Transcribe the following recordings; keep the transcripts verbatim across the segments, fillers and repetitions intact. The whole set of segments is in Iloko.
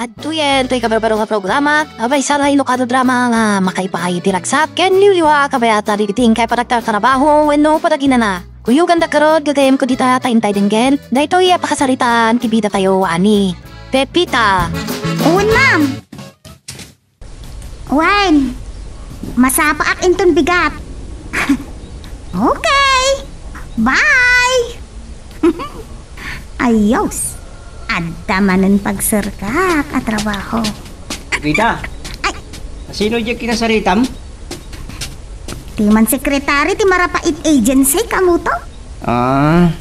Adtoyen toy kabarbaro nga programa, a maysa nga inukan a drama nga makaipaay iti ragsat ken liwliwa a kabayatan dagiti inkay panagtartarabaho wenno panaginana. Kuyoganda garud, gagayyemko dita ta intay denggen daytoy a pakasaritaan ti bidatayo a ni Pepita. Wen, ma'am. Wen, masapaak inton bigat. Okay. Bye. Ayos. Adda manen pagserkak a trabaho. Rita, Ay. Sino diay kinasaritam? Ti man sekretary ti Marapait Agency, kamuto? Ah,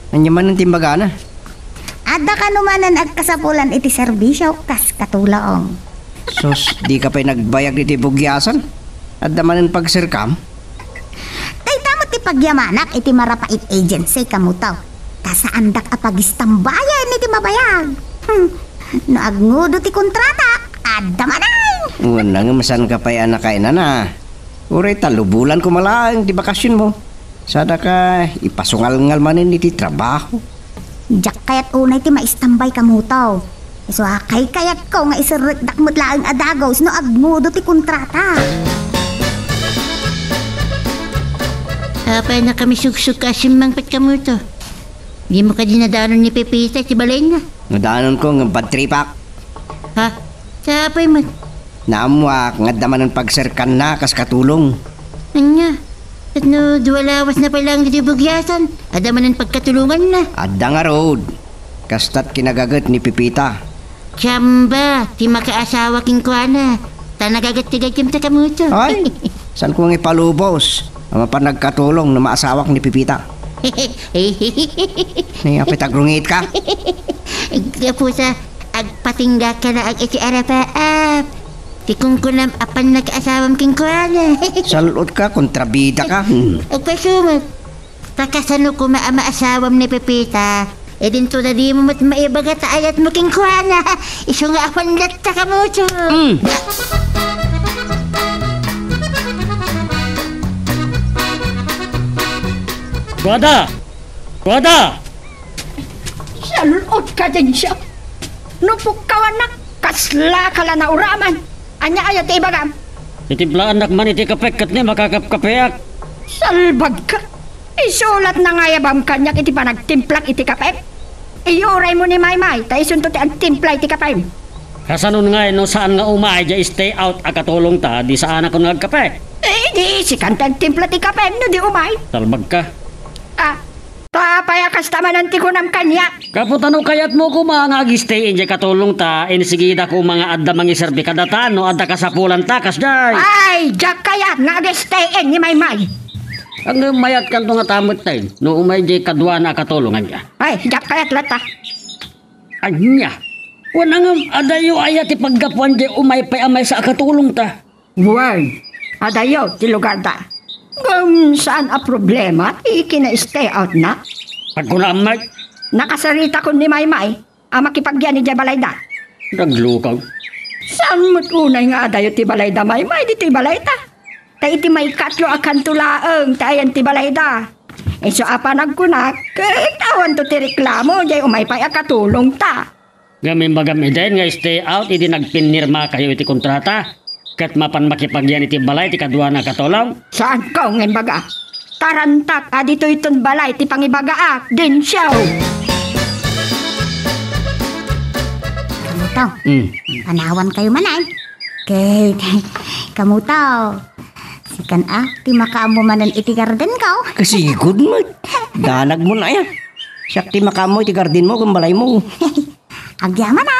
ania manen ti imbagana? Adda kano manen agkasapulan iti serbisio kas katulong. Sus, dika pay nagbayag iti bugyasan. Adda manen pagserkam? Dayta met ti pagyamanak iti Marapait Agency, kamuto. Ta saandak a pagistambayen iti mabayag. Hmm. No agnudo ti kontrata, adda manen. Wen, ngem saanka pay a nakainana. Uray tallo bulan koma laeng ti bakasionmo. Sadaka ipasungalngal manen iti trabaho. Diak kayat unay ti maistambay, kamuto. Isu a kaykayatko nga iserrekdak met laeng a dagus no agnudo ti kontrata. Apay a nakamisugsuka a simmangpet, kamuto? Dimo kadi nadanon ni Pepita ti balayna? Nadanonko ngem bad tripak. Ha? Sa apay met? Naammoak nga adda manen pagserkanna kas katulong. Ania? Ket no dua lawasna pay laeng ditoy bugyasan, adda manen pagkatulonganna. Adda ngarud. Kasta't kinagaget ni Pepita. Samba ti makaasawa kenkuana. Ta nagaget ti gayyemta, kamuto. Ay, saanko nga ipalubos a mapan nagkatulong no maasawak ni Pepita. Ni, apay ta agrungitka? Gapu ta agpatinggaka laeng iti arapaap. Ti kunkunam a pannakaasawam kenkuana. Sal-otka, kontrabidaka. Hmm. Agpasumak. Ta kasano koma a maasawam ni Pepita? Idinto ta dimo met maibaga ta ayatmo kenkuana. Isu nga awan latta, kamuto. Mm. Kuada! Kuada! Sal-otka, Densyo. No pukkawannak, kaslaka la nauraman. Ania aya ti ibagam? Titimplaannak man iti kape ket ni makakapkapeak. Salbagka! Isu latna nga ayabam kaniak iti panagtimplak iti kapem? Iyuraymo ni Maymay, ta isunto ti agtimpla iti kapem. Kasanon ngay no saan nga umay diay stay out a katulongta, di saanakon nga agkape? Eh, di sikan ti agtimpla ti kapem no di umay. Salbagka. Ah, ta apay a kasta manen ti kunam kaniak? Gapu ta no kayatmo koma nga ag-stay idiay katulongta, insigida koma nga adda mangiserbi kadata no adda kasapulanta, kasdiay. Ay, diak kayat nga ag-stay ni Maymay. Ngem mayatkanto ngata metten no umay diay kaduana a katulonganna. Ay, diak kayat latta. Ania? Wen, ngem adayo aya ti paggapuan diay umay pay a maysa a katulongta? Wen, adayo ti lugarda. Ngem saan a problema ti kina-stay outna. Agkunam met. Nakasaritakon ni Maymay a makipagyan idiay balayda. Naglukaw. Saan met unay nga adayo ti balayda, Maymay, ditoy balayta? Ta iti maikatlo a kanto laeng ti ayan ti balayda. Isu a panagkunak, ket awanto ti reklamo, diay umay pay a katulongta. Ngem imbagam iden nga stay out idi nagpinirmakayo iti kontrata, ket mapan makipagyan iti balay ti kaduana a katulong? Saanko nga imbaga. Tarantak a ditoyton balay ti pangibagaak, Densyo. Kamuto. Mm. Panawankayo manen. Ket, kamuto. Sikan a, ti makaammo manen iti gardenko. Kasigud met. Danagmo aya. Siak ti makaammo iti gardenmo ken balaymo. Agyaman a.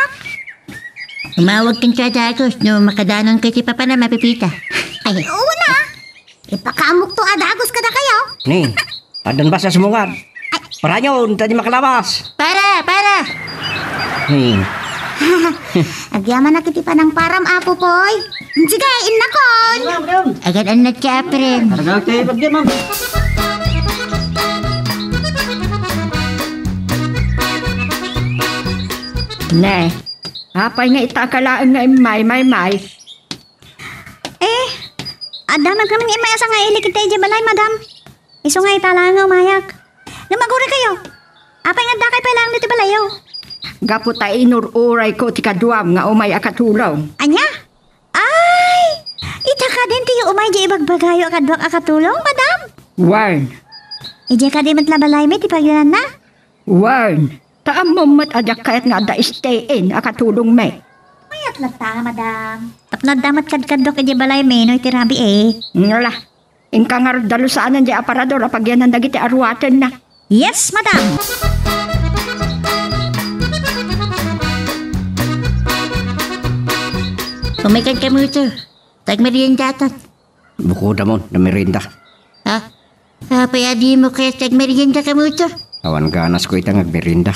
Umawag kenka a dagus no makadanonka iti papanam a Pepita. Ay, wen a. Ipakaamokto a dagus kadakayo. Ni, addan basa sumungad. Ay. Parayon, ta di makalabas. Para, para. Hmm. Agyamanak iti panangparam, Apo Poy. Sige, innakon. Agan-annad ka, Apren. Karga kayo, bagyan, ma'am. Ne, apay nga ita ka laeng nga immay, Maymay? Eh, adda met ngamin immay a sangailik iti idiay balay, madam. Isu nga ita laeng nga umayak. Ngem aguraykayo. Apay nga addakay pay laeng ditoy balayyo? gapu ta inur-urayko ti kaduam nga umay a katulong. Ania? Ay! Ita kadin ti umay di ibagbagayo a kaduak a katulong, madam? Wen. Idiay kadi met la balaymi ti pagyananna? Wen. Ta ammom met a diak kayat nga adda stay-in a katulongmi. Mayat latta, madam. Tapno adda met kadkaduak idiay balaymi no iti rabii. Ngala. Inka ngarud dalusanan diay aparador a pagyanan dagiti aruatenna. Yes, madam. Umaykan kamuto. Tagmeriendaton. Bukodamon, namerienda. Ha? Apay a dimo kayat agmerienda kamuto? Awan ganasko ita nga agmerienda.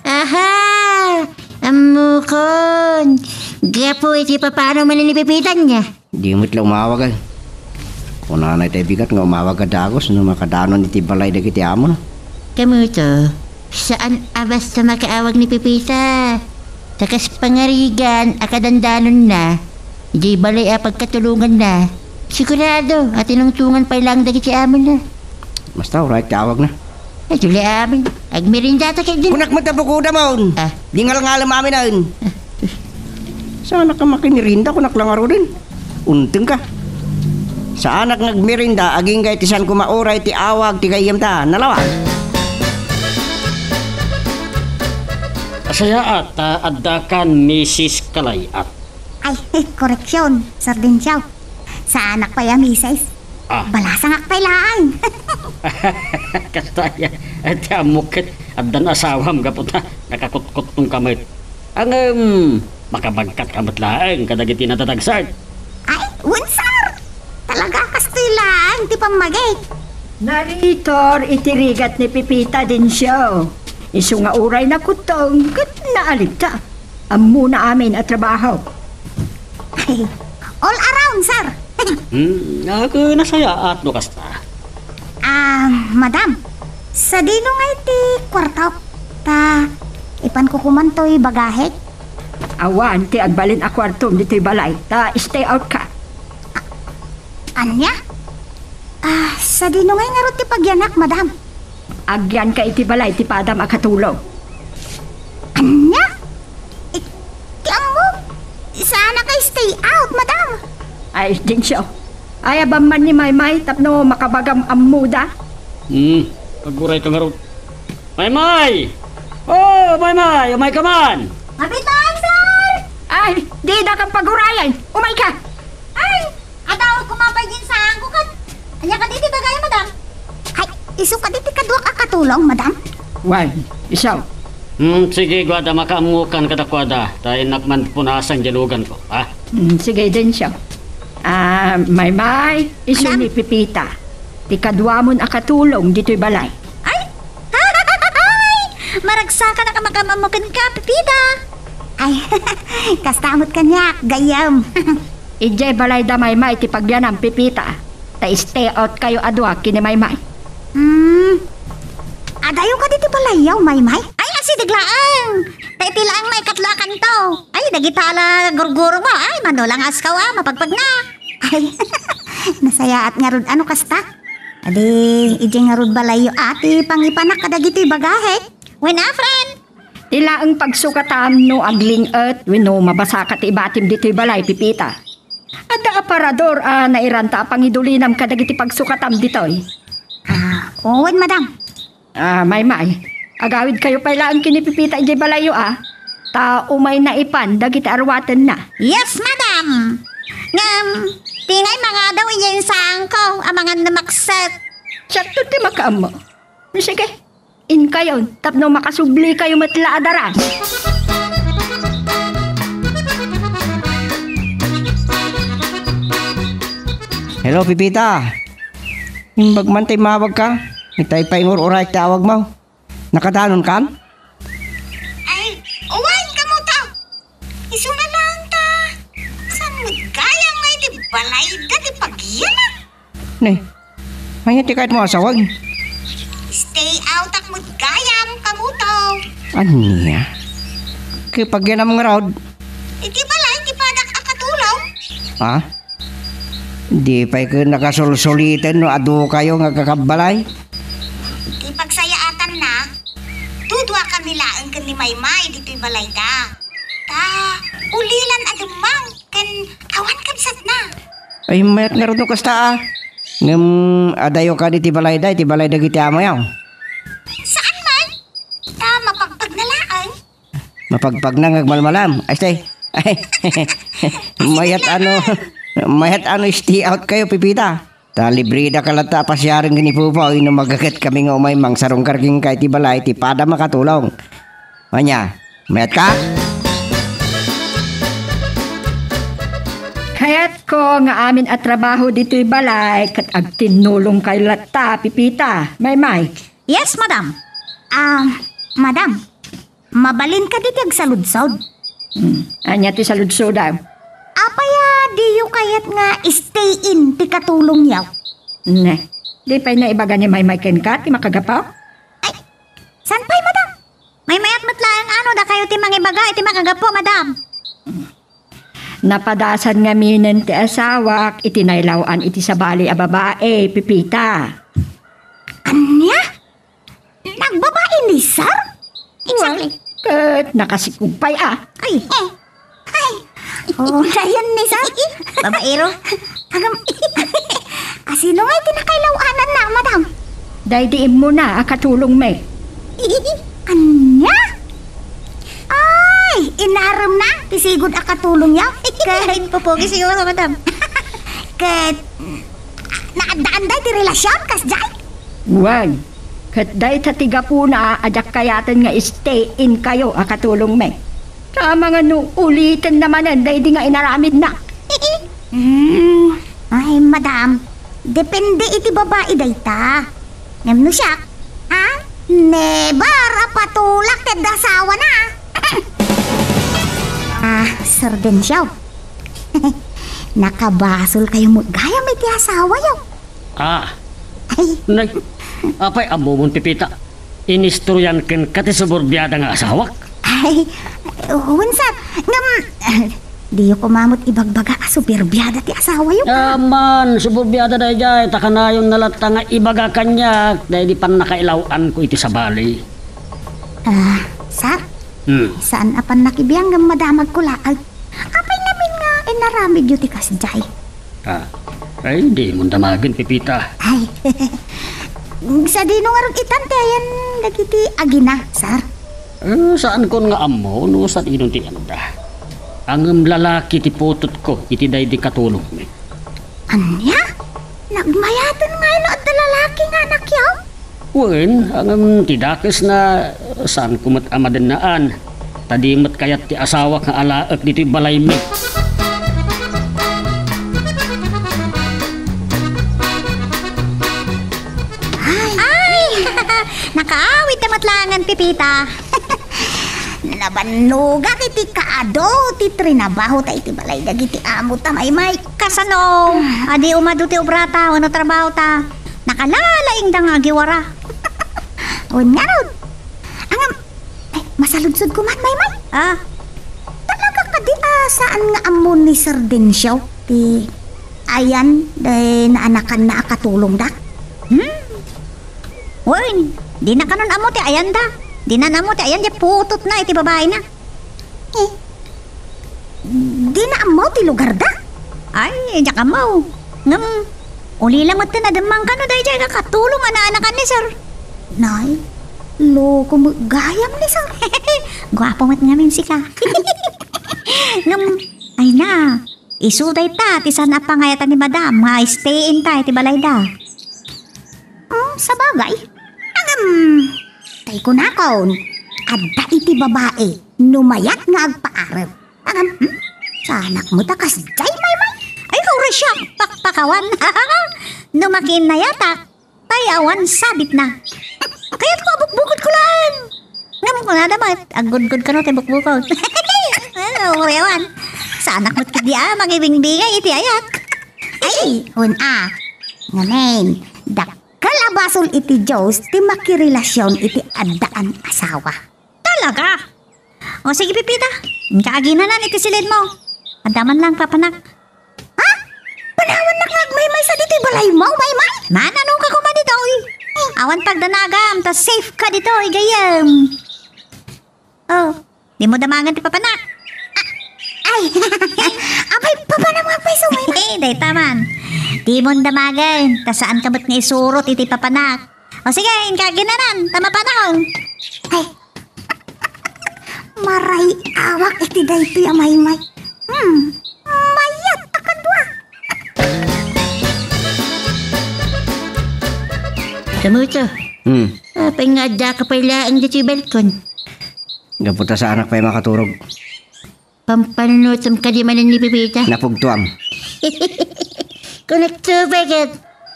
Aha! Ammokon! Gapu iti papano manen ni Pepita ania? Di met la umawag, ay. Kunana itay bigat nga umawag a dagus no makadanon iti balay dagiti amona. Kamuto, saan a basta makaawag ni Pepita. Ta kas pangarigan a kadandanonna, idiay balay a pagkatulonganna, sigurado a tinungtongan pay laeng dagiti amona. Basta, uray ti awagna. Ay, dili amin. Agmeriendata kay din. Kunak met a bukodamon. Ah. Di ngalngalem aminen. Saanak a makimerienda, kunak la ngaruden. Untengka. Saanak nga agmerienda, agingga iti saan koma uray ti awag ti gayyemta. Nalawa. Asayaat ta addakan, Misis Kalayat. Ay, koreksyon, Sir Dencio. Saanak pay a misis. Ah. Balasangak pay laeng. Kasta aya, ti ammok ket addan asawam gapu ta nakakutkuttongka met. Ngem, makabagkatka met laeng kadagiti nadadagsat. Ay, wen, sir. Talaga, kastoy laeng ti pammagik. Naritor iti rigat ni Pepita, Dencio. Isu nga uray nakuttong ket naalibta. Ammona amin a trabaho. Ay, all around, sir. Hmm, ako nasayaat no kasta. Ah, madam, sadino nga iti kuartok? Ta, ipanko koman toy bagahek. Awan ti agbalin a kuartom ditoy balay, ta stay out ka. Ania? Ah, sadino ngay ngarud ti pagyanak, madam? Agyanka iti balay ti padam a katulong. Ania? It-, ti ammo? Saanak a stay out, madam. Ay, Dencio. Ayabam man ni Maymay tapno makabagam ammoda. Hmm, agurayka ngarud. Maymay! Oh, Maymay, umayka man! Kapitan, sir! Ay, dida ka pagurayen. Umayka! Ay, adda koma pay diay saangko ket. Ania kadi ti bagay, madam? Ay, isu kadi ti kaduak a katulong, madam? Wen, isu. Hmm, sige, Guada, makaammokan kadakuada. Ta innak man punasan diay luganko, ha? Hmm, sige, Dencio. Ah, Maymay, isu ni Pepita. Ti kaduamon a katulong ditoy balay. Ay! Ay! Maragsakan a makaammo kenka, Pepita. Ay, kasta met kaniak, gayyem. Idiay balayda, Maymay, ti pagyanam, Pepita. Ta stay out kayo a dua ken ni Maymay. Hmm. Adayo kadi ti balayyo, Maymay? Ay, asideg laeng. Ta iti laeng maikatlo a kanto. Ay, dagita la gurgurongmo. Ay, mano la nga askaw a mapagpagna. Ay, nasayaat ngarud a no kasta. Adi, idiay ngarud balayyo a ti pangipanak kadagitoy bagahek. Wen a, friend? Ti laeng pagsukatam no agling-et wenno mabasaka ti ibatim ditoy balay, Pepita. Adda aparador a nairanta a pangidulinam kadagiti pagsukatam ditoy. Ah, wen, madam. Ah, Maymay, agawidkayo pay laeng ken ni Pepita idiay balayyo a. Ta umay naipan dagiti aruatenna. Yes, madam. Ngem, ti ngay mangadaw idiay saangko a mangan no makset. Siakto ti makaammo. Sige, inkayon, tapno makasublikayo met la a daras. Hello, Pepita. Imbag man ta immawagka. Itay pay ngur-uray ti awagmo. Nakadanonkan? Ay, wen, kamuto. Isuna laeng ta. Saan met gayam nga iti balayda ti pagyanak? Ne, ania ti kayatmo a sawag? Stay out ak met gayam, kamuto. Ania? Ket pagyanam ngarud? Iti balay ti padak a katulong. Ha? Di pay ket nakasulsuliten no adu kayo nga agkakabbalay? Ti pagsayaatanna, Duduakami laeng ken ni Maymay ditoy balayda. Ta, ulilan a demmang ken awan kabsatna. Ay, mayat ngarud no kasta, a. Ngem adayo kadi ti balayda, iti balay dagiti amayo. Saan man? Ta, mapagpagna laeng. Mapagpagna nga agmalmalam. Ay, stay. Ay, mayat ano, mayat ano stay out kayo, Pipita. Ta libreda ka latta a pasiaren ken ni Pupaw, inno magaket kami nga umay mangsarungkar kenka iti balay ti pada makatulong. Ania, mayat ka? Kayatko nga amin a trabaho ditoy balay ket agtinnulong kayo latta, Pipita. Maymay. Yes, madam. Ah, madam, mabalin kadi ti agsaludsod? Hmm. Ania ti saludsodam? Apay a diyo kayat nga stay in ti katulongyo? Ne, di pay naibaga ni Maymay kenka ti makagapu? Ay, saan pay, madam? Maymayat met laeng ano dakayo ti mangibaga iti makagapu, madam. Napadasan ngaminen ti asawak iti nailaw-an iti sabali a babai, Pipita. Ania? Nagbabai ni Sir? Exactly. Ket nakasikog pay a. Ay. Eh. Ay. Oh, dayon ni Sir. Babaero. Agam. Asino nga iti nakailaw-ananna, madam? Daydi immuna a katulongmi. Ania? Ay, inaremna ti sigud a katulongyo. Ket pupugi siguro, madam. Ket naaddaan day ti relasion, kasdiay? Wen, ket dayta ti gapuna a diak kayaten nga stay in kayo a katulongmi. Amangan no ulitenna manen daydi nga inaramidna. Hmm, ay, madam, depende iti babai dayta. Ngem no siak, ha? Never a patulak ti adda asawana. Ah, Sir Dencio. Nakabasol kayo met gayam iti asawayo. Ah. Ay. Nay, apay ammomon, Pipita? Inistoryan kenka ti suburbiada nga asawak? Ay, wen, Sir. Ngem, diyo koma met ibagbaga a suburbiada ti asawayo, a? Aman, suburbiada daydiay, ta kanayonna latta nga ibaga kaniak, daydi pannakailaw-anko iti sabali. Ah, Sir? Hmm. Saan a pannakibiang ngem madamagko laeng. Apay ngamin nga inaramidyo ti kasdiay? Ah, ay, dimon damagen, Pipita. Ay, sadino ngarud itan ti ayan dagiti agina, Sir? Eh, saankon nga ammo no sadino ti anda. Ngem lalaki ti putotko iti daydi katulongmi. Ania? Nagmayaten nga no adda lalaki nga anakyo? Wen, ngem ti dakesna, saanko met a madennaan, ta di met kayat ti asawak nga alaek ditoy balaymi. Ay! Nakaawid ta met laengen, Pipita. Nabannogak iti kaadu ti trinabahota iti balay dagiti amota, Maymay. Kasano? Adi umadu ti obrata wenno trabahota? Nakalalaingda nga agiwara. Wen ngarud. Ngem, ay, masaludsodko man, Maymay. Ah? Talaga kadi a saan nga ammo ni Sir Dencio ti ayan daydi naanakanna a katulongda? Hmm? Wen, dina kanon ammo ti ayanda. Dina ammo ti ayan ti putotna iti babaina. Eh, dina ammo ti lugarda? Ay, diak ammo. Ngem, ulila metten a demmang kano daydiay nga katulong a naanakan ni Sir. Nay, loko met gayam ni Sir. Guapo met ngamin sika. Ngem, ay na, isu dayta ti saan a pangayatan ni Madam nga stay in ta iti balayda. Hmm, sabagay. Agam, tay kunakon, adda iti babai no mayat nga agpaarem. Agam, hmm? Saanak met a kasdiay, Maymay? Ay, hurra siya, pakpakawan. No makiinnayatak, tay awan sabitna. Kayatko a bukbukotko laeng. Ngem kunada met, aggudgod kano ti bukbukot. Ah, hurra awan. Saanak met ketdi a mangibingbingay iti ayak. Ay, un a. Ngamin, dakkel a basol iti Dios ti makirelasion iti addaan asawa. Talaga? O sige, Pipita, inka aginanan iti siledmo. Adda man lang papanak. Ha? Panawannak nga agmaymaysa ditoy balaymo, Maymay? Mananongka koma ditoy. Awan pagdanagam, ta safe ka ditoy gayyem. Oh, dimo damagen ti papanak. Ah, ay, apay, papanam nga agpayso, Maymay? Dayta man. Dimo damagen, ta saanka met nga isurot iti papanak. O sige, inka aginanan, ta mapanam. Ay, maray-awak iti daytoy a Maymay. Hmm, mayat a kadua. Kamuto. Hmm. Apay nga adda ka pay laeng ditoy balkon? Gapu ta saanak pay makaturog. Pampanunutom kadi manen ni Pepita? Napugtuam. Kunak to, bagat.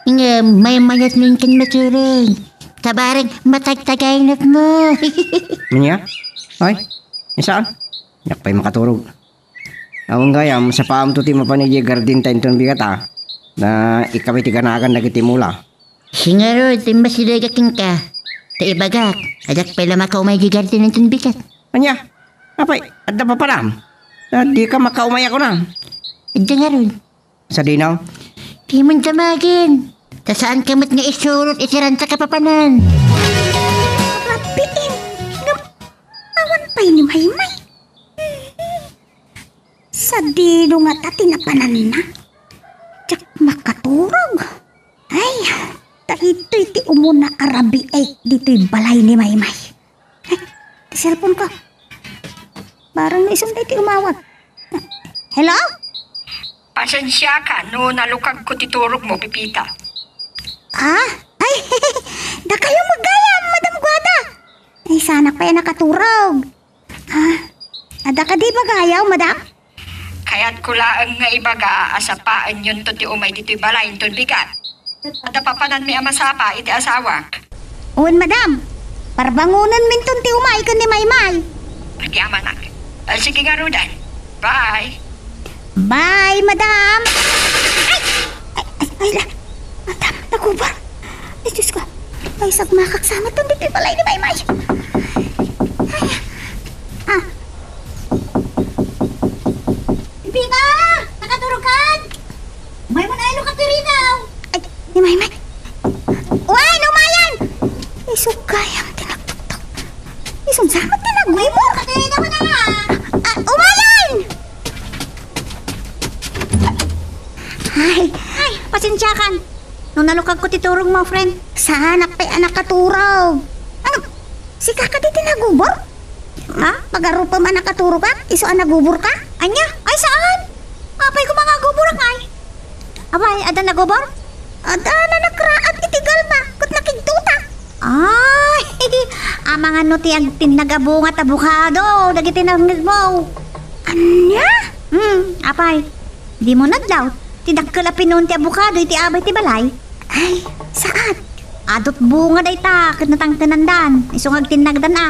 Nga, maymayat mo yung kan maturog. Kabarang matagtagay na mo. Anya? Ay, saan? Yak pay makaturog. Awan gayam, sapaam to ti mapan idiay gardin ta inton bigat, a. Na ikam iti ganagan dagiti mula. Siya ngarud ti masilega kenka. Ta ibagak, adda pay la makaumay di gardin inton bigat. Anya? Apay, adda papanam? Ta dika makaumay a kunam. Adda ngarud. Sadino? Dimon damagen. Ta saanka met nga isurot iti ranta a papanan. Rabiin, ngem awan pay ni Maymay. Sadino ngata ti napananna? Diak makaturog. Ay, daytoy ti umuna a rabii ditoy balay ni Maymay. Ay, ti cellphone ko. Barang no isun daytoy umawag. Hello? Pasensiaka no nalukagko ti turogmo, Pepita. Ah? Ay, dakayo met gayam, Madam Guada. Ay, saanak pay a nakaturog. Ah, adda kadi ibagayo, madam? Kayatko laeng nga ibaga a sapaenyonto ti umay ditoy balay inton bigat. Adda papananmi a masapa iti asawak. Wen, madam. Parbangonenminton ti umay ken ni Maymay. Agyamanak. Ah, sige ngaruden. Bye. Bye, madam. Ay! Ay, ay, ay, la. Madam, nagubor. Ay, Diyos ko. Ay, sagmakak sa met ditoy balay ni Maymay. Ay. Ah. Pepita! Nakaturog kan? Umay mo na ilo ka pirinaw. Ay, ni Maymay. Uy, umayen! Isu gayam ti nagtuktok. Isu sa met ti nagubor. Ay, mo, katayin naman na nga. Ah, umayen! Ay, ay, pasensiakan. No nalukagko ti turogmo, friend. Saanak pay a nakaturog. Ano? Sika kadi ti nagubor? Ha? Pagarupem a nakaturogak? Isu a naguborka? Ania? Ay, saan? Apay ko mangaguborak, ay? Apay, adda nagubor? Adda nanakraat iti galba, ket nakigtutak. Ay, amangan no ti agtinnag a bunga ti abukado dagiti nangngegmo. Ania? Hmm, apay, dimo nadlaw ti dakkel a pinuon ti abukado iti abay ti balay? Ay, saan? Adu't bunga dayta ket natangkenandan, isu nga agtinnagdan a.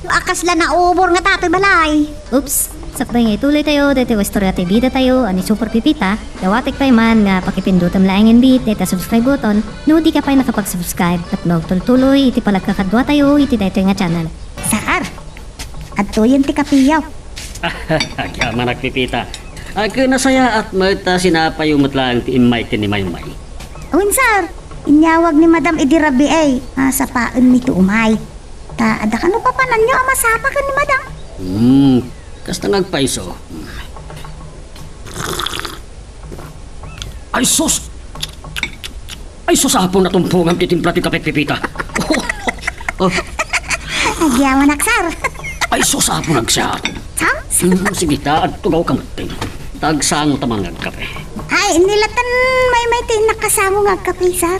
A kasla naubor ngata toy balay. Oops! Sakbay nga ituloy tayo daytoy a istorya ti bida tayo a ni Super Pepita, dawatek pay man nga pakipindutem laengen bit dayta subscribe button no di ka pay nakapag-subscribe tapno agtultuloy iti panagkakadua tayo iti daytoy nga channel. Saan? Adtoyen ti kapiyo. Agyamanak, Pepita. Ket nasayaat met ta sinapayo met laeng ti immay ken ni Maymay. Wen, sir, inyawag ni Madam idi rabii a sapaenmi ti umay. Ta adda kano papananyo a masapa ken ni Madam? Hmm, kasta nga agpayso. Ay, sus! Ay, sus, Apo, natumpongam ti timpla ti kape, Pepita. Oh, oh. Agyamanak, sir. Ay, sus, Apo, nagsiat. Sam? Hmm, sige ta, agtugaw ka met. Ta agsango ta man nga agkape. Ay, nilatan Maymay ti nakasango nga agkape, sir.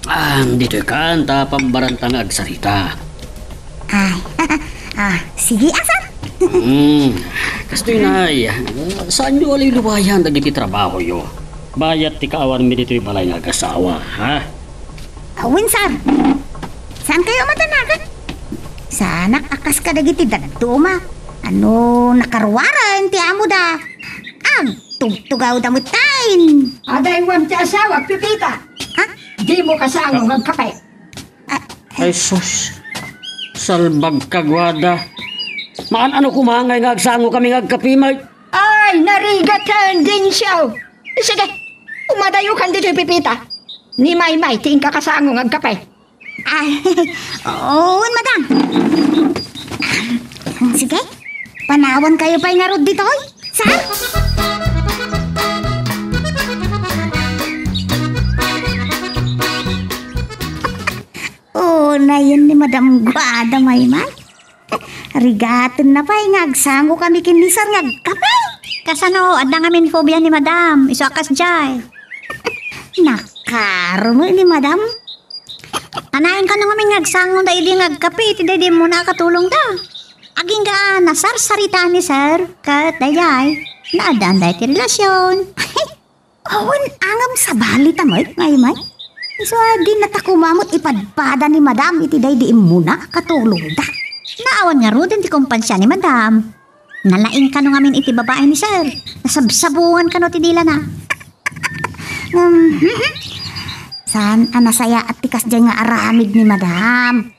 Ah, ditoy kan, ta pambaranta nga agsarita. Ay, ah, sige, a, sir. Hmm, kastoy, Nay, saanyo a liwliwayan dagiti trabahoyo. Bayat ti kaawanmi ditoy balay nga agasawa, ha? Awan, sir. Saankayo a madanagan? Saanak a kas kadagiti dadduma. Ano, nakaruaren ti amoda. Agtugtugawda met tayen. Adaywam ti asawak, Pepita. Ha? Dimo kasango nga agkape. Ah, ay, sus. Salbag ka, Guada. Maan-ano koma ngay nga agsango kami nga agkape, may? Ay, narigat ka, Dencio. Sige, umadayo kan ditoy, Pepita. Ni Maymay ti inkakasango nga agkape. Ay, oo, madam. Sige, panawankayo pay ngarud ditoy, sir? Unayen ni Madam Guada, Maymay. Rigatenna pay nga agsango kami ken ni sir nga agkape. Kasano, adda ngamin fobia ni Madam, isu a kasdiay. Nakaro met ni Madam. Anayen kano ngamin nga agsango daydi nga agkape iti daydi immuna a katulongda. Agingga a nasarsaritaan ni sir, ket daydiay, naaddaanda iti relasion. Awan angam sabali ta met, Maymay. Isu a dinata koma met ipadpada ni Madam iti daydi immuna a katulongda. Naawan ngaruden ti kumpansia ni Madam. Nalaing kano ngamin iti babai ni sir. Nasabsabungan kano ti dilana. Um, saan a nasayaat ti kasdiay nga aramid ni Madam.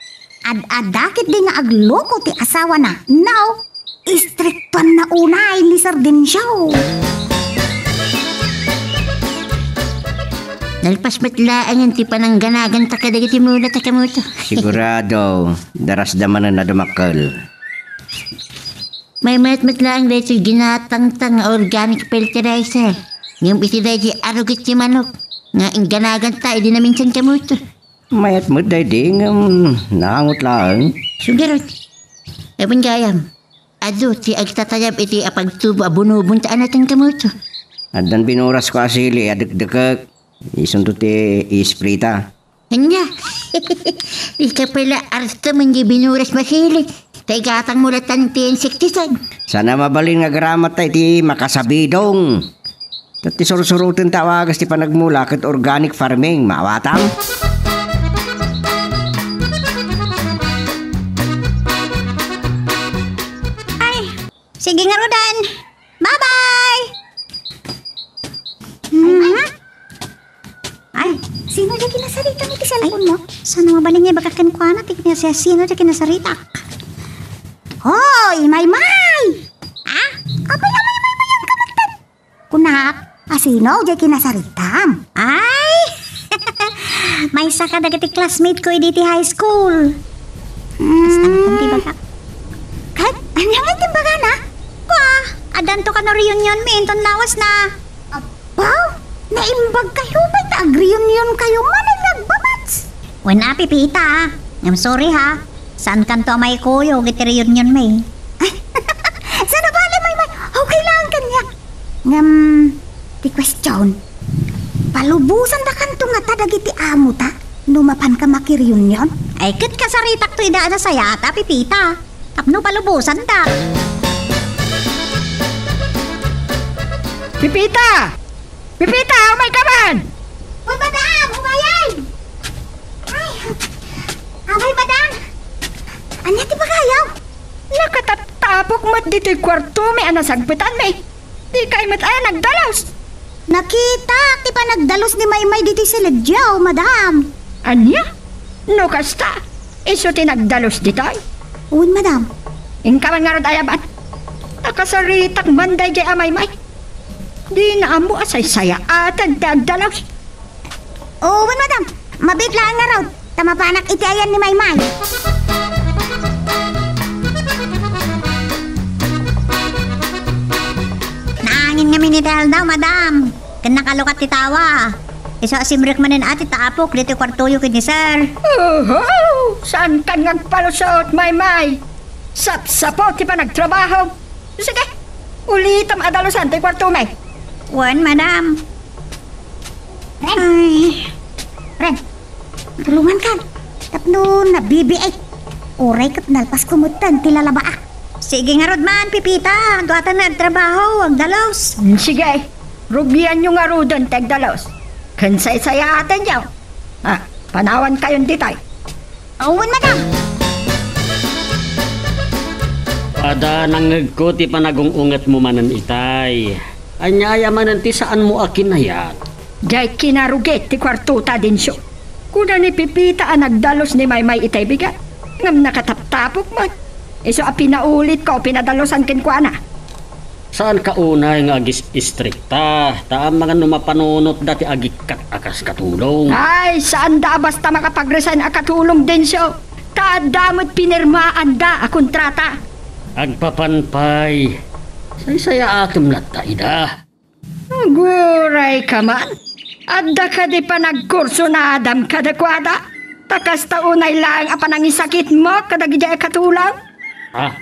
Ad-adda ketdi nga agloko ti asawana. Now, istriktuanna unay ni Sir Dencio. Nalpas met laengen ti panangganaganta kadagiti mula ta kamoto. Sigurado, darasda manen a dumakkel. Maymayat met laeng daytoy ginatangtang nga organic fertilizer. Ngem iti daydi arugi ti manok nga ingganaganta idi naminsan kamoto. Mayat met daydi ngem nangot laeng. Sugarot. Awan gayam. Adu ti agtatayab iti apagtubo a bunubon ta anaten kamoto. Addan binurasko a sili a dekdekek. Isunto ti isprita. Ania? Di ka pala arta man di binuras masili. Ta igatang mo latan ti insecticide. Sana mabalin nga agramat ta iti makasabidong. Ta ti sursuroten ta awagas ti panagmula ket organic farming. Maawatam? Ay, sige nga, Rodan. Bye-bye! Mhm. Ay, sino di kinasarita ni ti cellphone mo? Saan nga bali nga ibagak kenkuana ti kinasaya sino di kinasaritak? Hoy, Maymay! Ah? Apay a Maymay-mayan ka met? Kunak, a sino di kinasaritam? Ay! Maysa ka dagiti classmate ko idi ti high school. Basta nga ti bagak. Ket, ania nga ti bagana? Kua, addanto kano reunion mi inton lawas na. Apo, naimbag kayo met ta agreunion kayo manen nga agbabats. Wen a, Pipita, ah. Ngem sorry, ha. Saan kanto a maikuyog iti reunion mi? Saan a bale, Maymay? Okay lang kaniak. Ngem, ti question, palubosan da kanto ngata dagiti amo ta no mapan ka makireunion? Ay, ket kasaritak to ida a nasaya ta, Pipita. Tapno palubosan da. Pipita! Pipita, umay ka man! Uy, madam! Umayen! Ay, abay, madam! Ania ti pagayaw? Nakatattapok met ditoy kuartomi a nasagpetanmi. Dikay met aya nagdalus? Nakitak ti panagdalus ni Maymay ditoy silidyo, madam. Ania? No kasta, isu ti nagdalus ditoy? Wen, madam. Inka man ngarud ayaban. Nakasaritak man daydiay a Maymay. Dina ammo a saysayaaten ti agdalus. Oo, wen, madam. Mabiit laeng ngarud, ta mapanak iti ayan ni Maymay. Naangin ngamin iti aldaw, madam. Ken nakalukat ti tawa. Isu a simrek manen a ti tapok ditoy kuartoyo ken ni sir. Oho! Saankan nga agpalusot, Maymay. Sapsapo ti panagtrabaho. Sige, ulitem a dalusan ti kuartomi. Wen, madam. Ren. Ay. Ren, tulongankan. Tapno nabibiit. Uray ket nalpasko metten ti lalabaak. Sige ngarud man, Pipita. Duatan nga agtrabaho, agdalus. Hmm, sige. Rugianyo ngaruden ti agdalus. Ken saysayaatenyo. Ah, panawankayon ditoy. Awan, madam. Pada nangngegko ti panagung-ungetmo manen itay. Ania aya manen ti saanmo a kinayat? Diay kinarugit ti kuartota, Dencio. Kuna ni Pipita a nagdalus ni Maymay itay bigat, ngem nakataptapok met. Isu a pinaulitko a pinadalusan kenkuana. Saanka unay nga agis-istrikta, ta amangan no mapanunotda ti agikkat a kas katulong. Ay, saanda a basta makapag-resign a katulong, Dencio. Ta adda met pinirmaanda a kontrata. Agpapan pay, saysayaatem latta ida. Aguray ka man. Adda kadi panagkursonadam kadakuada? Ta kasta unay laeng a panangisakitmo kadagiti a katulong? Ah,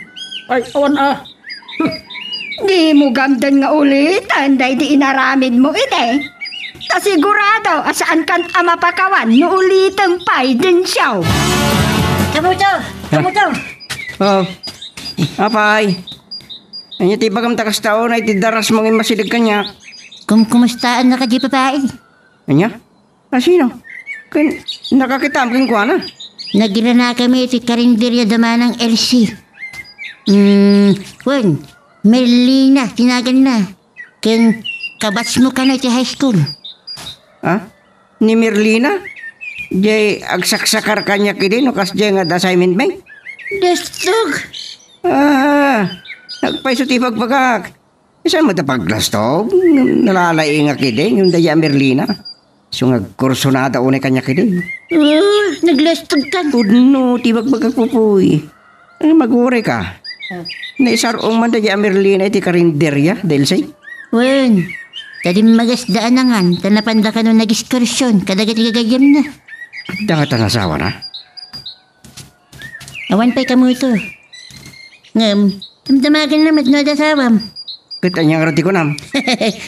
ay, awan a. Dimo gamden nga uliten daydi inaramidmo idi. Ta sigurado a saankan a mapakawan no ulitem pay, Dencio. Kamuto! Kamuto! Oh, apay. Ania ti ibagam ta kasta unay ti darasmo nga immasideg kaniak? Kumkumustaannak kadi, babai? Ania? A sino? Ken, nakakitam kenkuana? Nagiranakami iti karinderya da Manang Elsie. Mm, wen, Merlina ti naganna. Ken kabatchmo kano iti high school. Ha? Ni Merlina? Diay agsaksakar kaniak idi no kasdiay nga adda assignmentmi? Destog! Ah, nagpayso ti ibagbagak. Saan met a paglastog? Nalalaingak idi ngem daydi a Merlina. Isu nga agkursonada unay kaniak idi. Ah, naglastogkan. Pudno ti ibagbagak, Pupuy. Ano, maguray ka? Ah. Naisar-ong man daydi a Merlina iti karinderya, Delsay? Wen, ta dimmagasda a nangan, ta napanda kano nagekskursion kadagiti gagayyemna. Adda ngata asawana? Awan pay, Kamuto. Ngem, damdamagenna met no adda asawam. Ket ania ngarud ti kunam?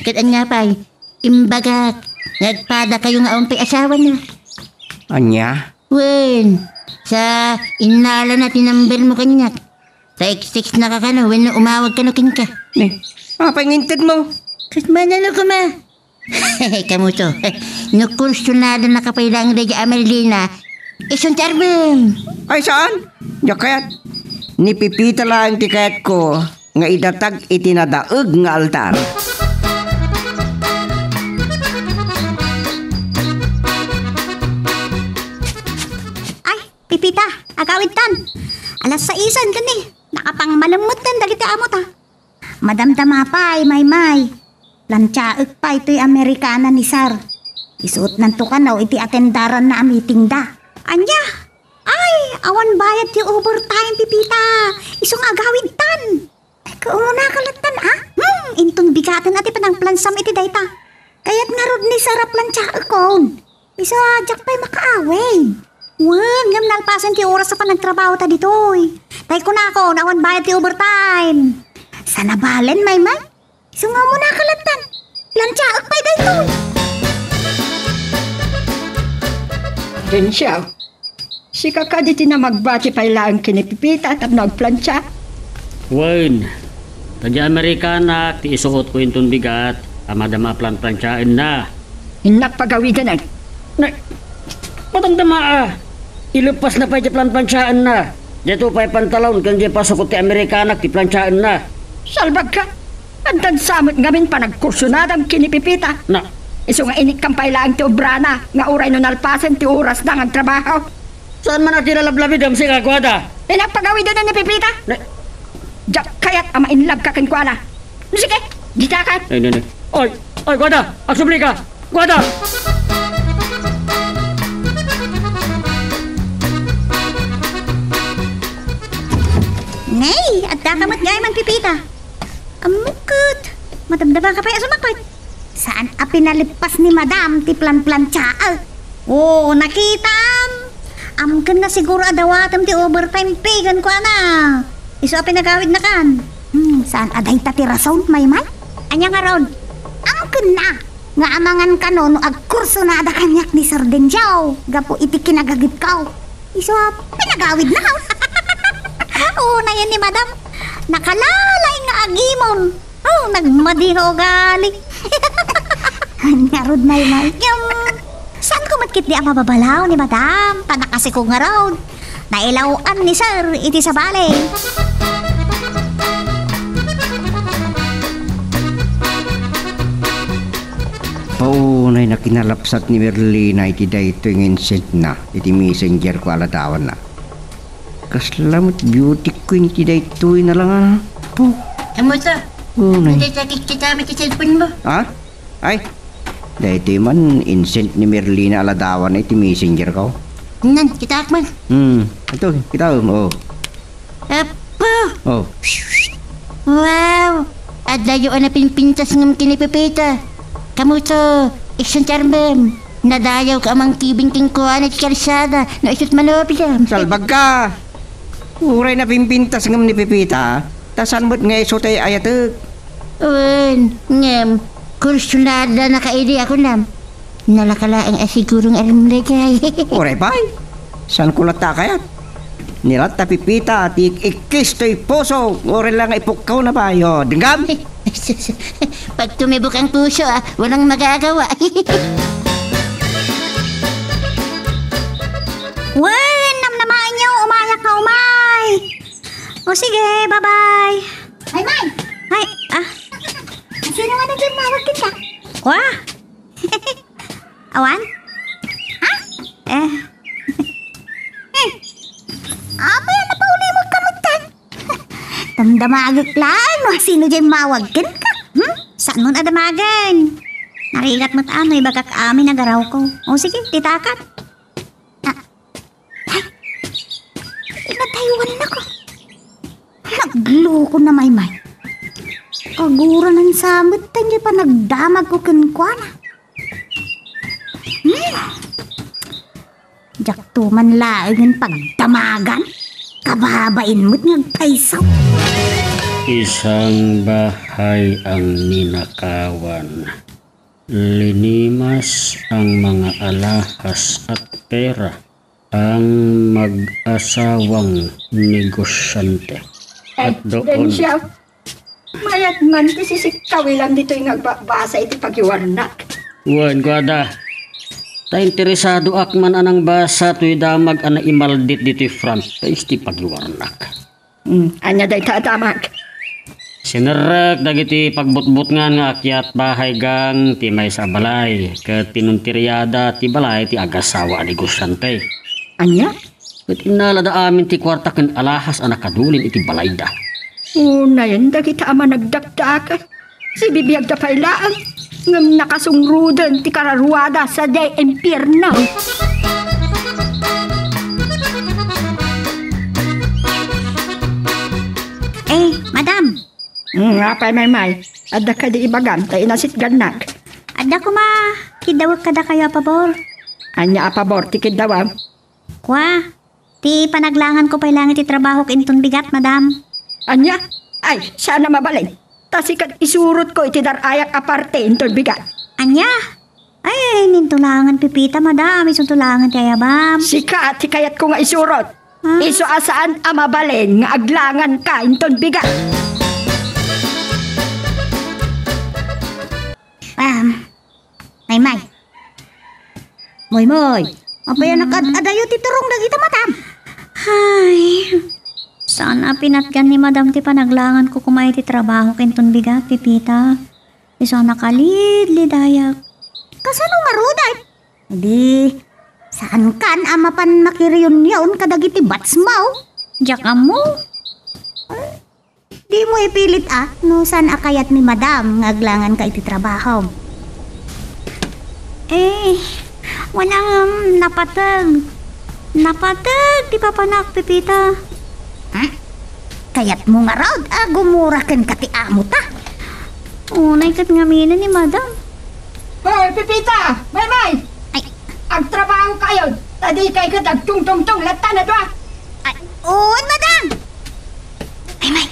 Ket ania pay? Imbagak nga agpadakayo nga awan pay asawana. Ania? Wen, sa innalana ti numbermo kaniak. Ta i-text-naka kano wenno umawag kano kenka. Ne, apay nga intedmo? Ket manano koma? Kamuto, no kursonadanaka pay laeng daydi a Merlina, isun ti armen. Ay, saan? Diak kayat. Ni Pipita laeng ti kayatko nga idatag iti nadaeg nga altar. Ay, Pipita, agawidtan. Alas saisan kani. Nakapangmalemmetten dagiti amota. Madamdama pay, Maymay. Plantiaek pay toy Americana ni Sir. Isuotnanto kano iti atendaranna a meetingda. Ania? Ay, awan bayad ti overtime, Pipita. Isu nga agawidtan. Ay, kaunaka lattan, a? Hmm, inton bigaten a ti panangplansam iti dayta. Kayat ngarud ni Sir a plantiaekon. Isu a diak pay makaawid. Wen, ngem nalpasen ti oras a panagtrabahota ditoy. Tay kunakon, awan bayad ti overtime. Saan a balen, Maymay? Isu nga umunaka lattan. Plantiaek pay daytoy. Dencio, sika kadi ti namagbati pay laeng ken ni Pipita tapno agplantia? Wen, ta diay Amerikanak ti isuotko inton bigat a madama a planplantiaenna. Innak pagawidanen. Ne, madamdama a, ileppasna pay ti planplantiaenna. Daytoy pay pantalon ken diay pasukot ti Amerikanak ti plantiaenna. Salbagka! Addan sa met ngamin panagkursonadam ken ni Pipita. Na. Isu nga inikkam pay laeng ti obrana nga uray no nalpasen ti orasda nga agtrabaho. Saan man a ti lalablabidem, sika, Guada? Innak pagawidanen ni Pipita. Ne. Diak kayat a ma-in love ka kenkuana. No, sige, dita ka. Ay, ne, ne. Oy, oy, Guada, agsublika. Guada! Nay, adda ka met gayam, Pipita. Ammok ket, madamdama ka pay a sumakit. Saan a pinaleppas ni Madam ti planplantiaek? Oo, nakitam. Amkenna siguro a dawatem ti overtime pay kenkuana. Isu a pinagawidnakan. Hmm, saan a dayta ti rason, Maymay? Ania ngarud? Amkenna nga amangan kano no agkursonada kaniak ni Sir Dencio gapu iti kinagagitko. Isu a pinagawidna. Unayen ni Madam, nakalalaing nga agimon. Oh, nagmadi nga ugali. Ngarud, Maymay. Ngem, saanko met ketdi a mababalaw ni Madam, ta nakasiko ngarud. Nailaw-an ni Sir iti sabali. Paunay a kinalapsat ni Merlina iti daytoy nga insendna iti messenger ko a ladawanna. Kasla met beauty queen ti daytoy nga langa. Puh. Kamusta? Unay. Dayta, kitaem ti cellphone mo. Ha? Ay, daytoy man, insent ni Merlina a ladawanna iti messenger ko. Nan, kitaak man. Hmm, ito, kitaem, oh. Apo! Oh. Wow! Adayo a napimpintas ngem ken ni Pepita. Kamuto, isuntarmem. Nadayawko a mangkibing kenkuana iti kalsada, no isu ti manoblam. Salbagka! Uray napimpintas ngem ni Pepita, ta saan met nga isu ti ayatek. Wen, ngem, kursunada na kaidi a kunam. Nalaka laeng a siguro nga aramidek. Uray pay. Saanko latta a kayat? Ni latta Pepita ti ik-ikkis toy puso, uray la nga ipukkawna pay. O, denggem? Pag tumibok ang puso, ah, walang magagawa. Wen, namnamaenyo, umayak nga umay. O sige, bye-bye. Maymay! Ay, ah. Sino nga naging mawag kita? Wa? Awan? Ha? Eh. Eh. Apay a napauli mo kamutan? Damdamagek laeng no sino diay mawag kenka. Hmm? Saan mo nadamagen? Narigat met ano, ibagak amin agarawko. O sige, titakan. Ah. Ay. Inataywan na ko. Nagloko na, Maymay. Kaguranan sa met ta diay panagdamag ko kenkuana. Hmm. Diak to man laengen pagdamagan. Kababain met nga agpayso. Isang bahay ang ninakawan. Linimas ang mga alahas at pera ang mag-asawang negosyante. At doon. Ay, Densia, mayat man ti sisikkawilan ditoy nga agbabasa iti pagiwarnak. Wen, kuada. Ta interesadoak man a nangbasa toy damag a naimaldit ditoy front page ti pagiwarnak. Hmm, ania dayta a damag? Sinerrek dagiti pagbutbutngan nga akyat bahay gang ti maysa a balay, ket pinuntirada ti balay ti agasawa a negosyante. Ania? Ket innalada amin ti kuarta ken alahas a nakadulin iti balayda. Unayen dagita a managdakdakkel. Sibibiagda pay laeng, ngem nakasungroden ti kararuada sadiay impierno. Eh, madam. Hmm, apay, Maymay? Adda kadi ibagam ta inasitgannak? Adda koma, kiddawek kadakayo a pabor. Ania a pabor ti kiddawam? Kua, ti panaglanganko pay laeng iti trabahok inton bigat, madam. Ania? Ay, saan a mabalin. Ta sika ti isurotko iti dar-ayak a parte inton bigat. Ania? Ay, ninto laengen Pepita, madam. Isunto laengen ti ayabam. Sika ti kayatko nga isurot. Ah? Isu a saan a mabalin nga aglanganka inton bigat. Um, Maymay. Moymoy, apay a nakad-adayo ti turong dagita matam? Ay, saan a pinatgan ni madam ti panaglanganko koma iti trabahok inton bigat, Pepita. Isu a nakalidlidayak. Kasano ngaruden? Idi, saankan a mapan makireyunyon kadagiti batchmo? Diak ammo. Dimo ipilit a, no saan a kayat ni madam nga aglanganka iti trabahom. Eh, wen, ngem napateg. Napateg ti papanak, Pepita. Hmm? Kayatmo ngarud a gumura kenka ti amota? Unay ket ngamin ni madam. Hoy, Pepita! Maymay! Ay. Agtrabahokayon, ta dikay ket agtungtungtong latta a dua. Ay, wen, madam! Maymay,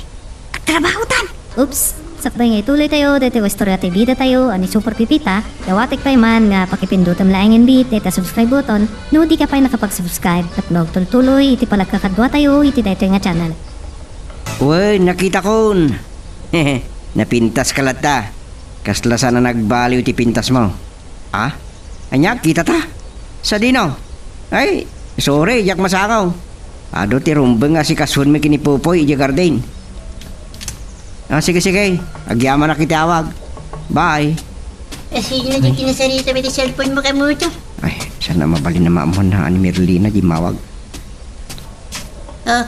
agtrabahotan! Oops! Sakbay nga ituloytayo daytoy a istorya ti bidatayo a ni Super Pepita, dawatek pay man nga pakipindutem laengen met dayta subscribe button no dika pay nakapag-subscribe ket maagtultuloy iti panagkakaduatayo iti daytoy nga channel. Wen, nakitakon! Napintaska latta. Kasla saan a nagbaliw ti pintasmo. Ah? Ania, kitata? Sadino? Ay, sorry, diak masango. Adu ti rumbeng a asikasuenmi ken ni Popoy idiay garden. Ah, sige, sige. Agyamanak iti awag. Bye. Eh, sino di kinasarita mi ti cellphone mo, kamuto? Ay, saan a mabalin a maammoan ni Merlina diay mawag. Oh, ah,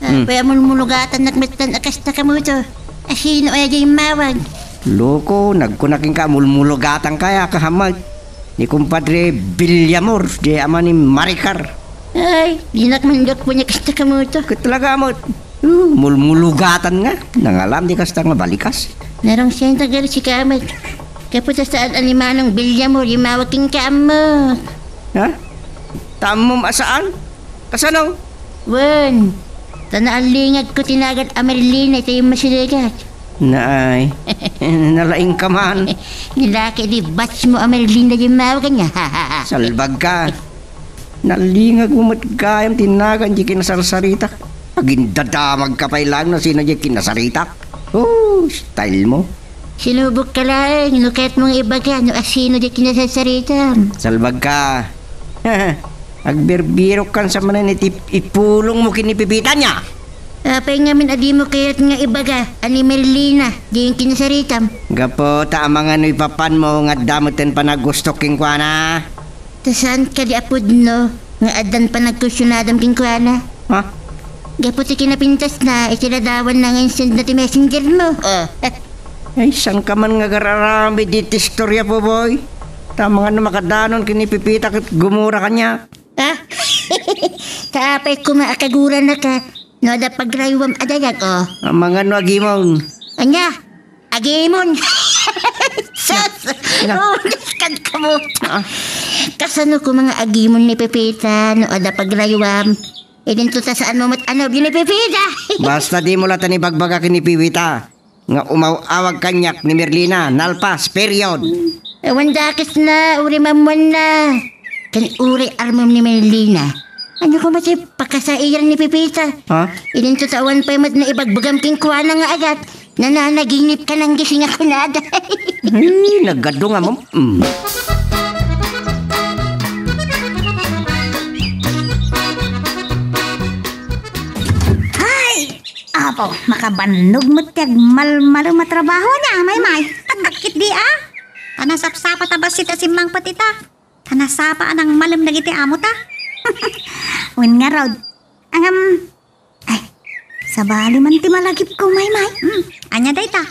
hmm. Kaya mulmulugatannak met tan a kasta, kamuto. Asino aya diay immawag? Loko, nagkuna kenka a mulmulugatanka aya, kahamag. Ni Kumpadre Villamor, diay ama ni Maricar. Ay, dinak man gapuna kasta kamoto. Ket talaga met. Uh, mulmulugatan nga. Nangalam di kasta nga balikas. Narungsentak gari si kamet. Gapu ta saan a ni Manong Villamor immawag kenka, ammo. Ha? Ta ammom a saan? Kasano? Wen, ta naalingagko ti nagan a Merlina iti Masiligat. Naay, nalaingka man. Ni laki di batch mo a Merlina diay immawag kaniak. Salbagka. Nalingagmo met gayam ti nagan diay kinasarsaritak. Agindadamagka pay laeng no asino diay kinasaritak. Oh, style mo. Sinubokka laeng no kayatmo nga ibaga no asino diay kinasarsaritam. Salbagka. Agbirbirokkan sa manen iti ipulongmo ken ni Pepita ania. Apay ngamin a dimo kayat nga ibaga a ni Merlina diay kinasaritam? Gapu ta amangan no ipapanmo nga adda met ti panagustok kenkuana. Ta saan kadi a pudno nga addan panagkursyonadam kenkuana? Ha? Gapu ti kinapintasna iti ladawanna nga insendna ti messenger mo. Oh. Ay, saanka man nga agar-aramid iti istoria, Popoy? Ta amangan no makadanon ken ni Pepita ket gumura kaniak. Ha? Ta apay koma a kaguranaka no adda pagrayuam a dayag, oh. Amangan no agimon. Ania? Agimon. Sus! Na, na. Oh, naskan ka mo. Ah. Kasano koma nga agimon ni Pepita no adda pagrayuam? Idinto ta saanmo met a nobio ni Pepita. Basta dimo latta ibagbaga ken ni Pepita nga umaw-awag kaniak ni Merlina, nalpas, period. Awan dakesna, uray maammoanna. Ken uray armem ni Merlina. Ania koma ti pakasairan ni Pepita? Ha? Idinto ta awan pay met naibagbagam kenkuana nga ayat. Nananaginipka nanggising a kunada. Ay, nagadu nga mam-, mm. Ay! Apo, makabannog met ti agmalmalem a trabaho ania, Maymay. Bakit di, ah? Ta nasapsapa ta bassit a simmangpet ita. Ta nasapa a nangmalem dagiti amota. Wen ngarud. Ngem, ay, sabali man ti malagipko, Maymay. Hmm, ania dayta?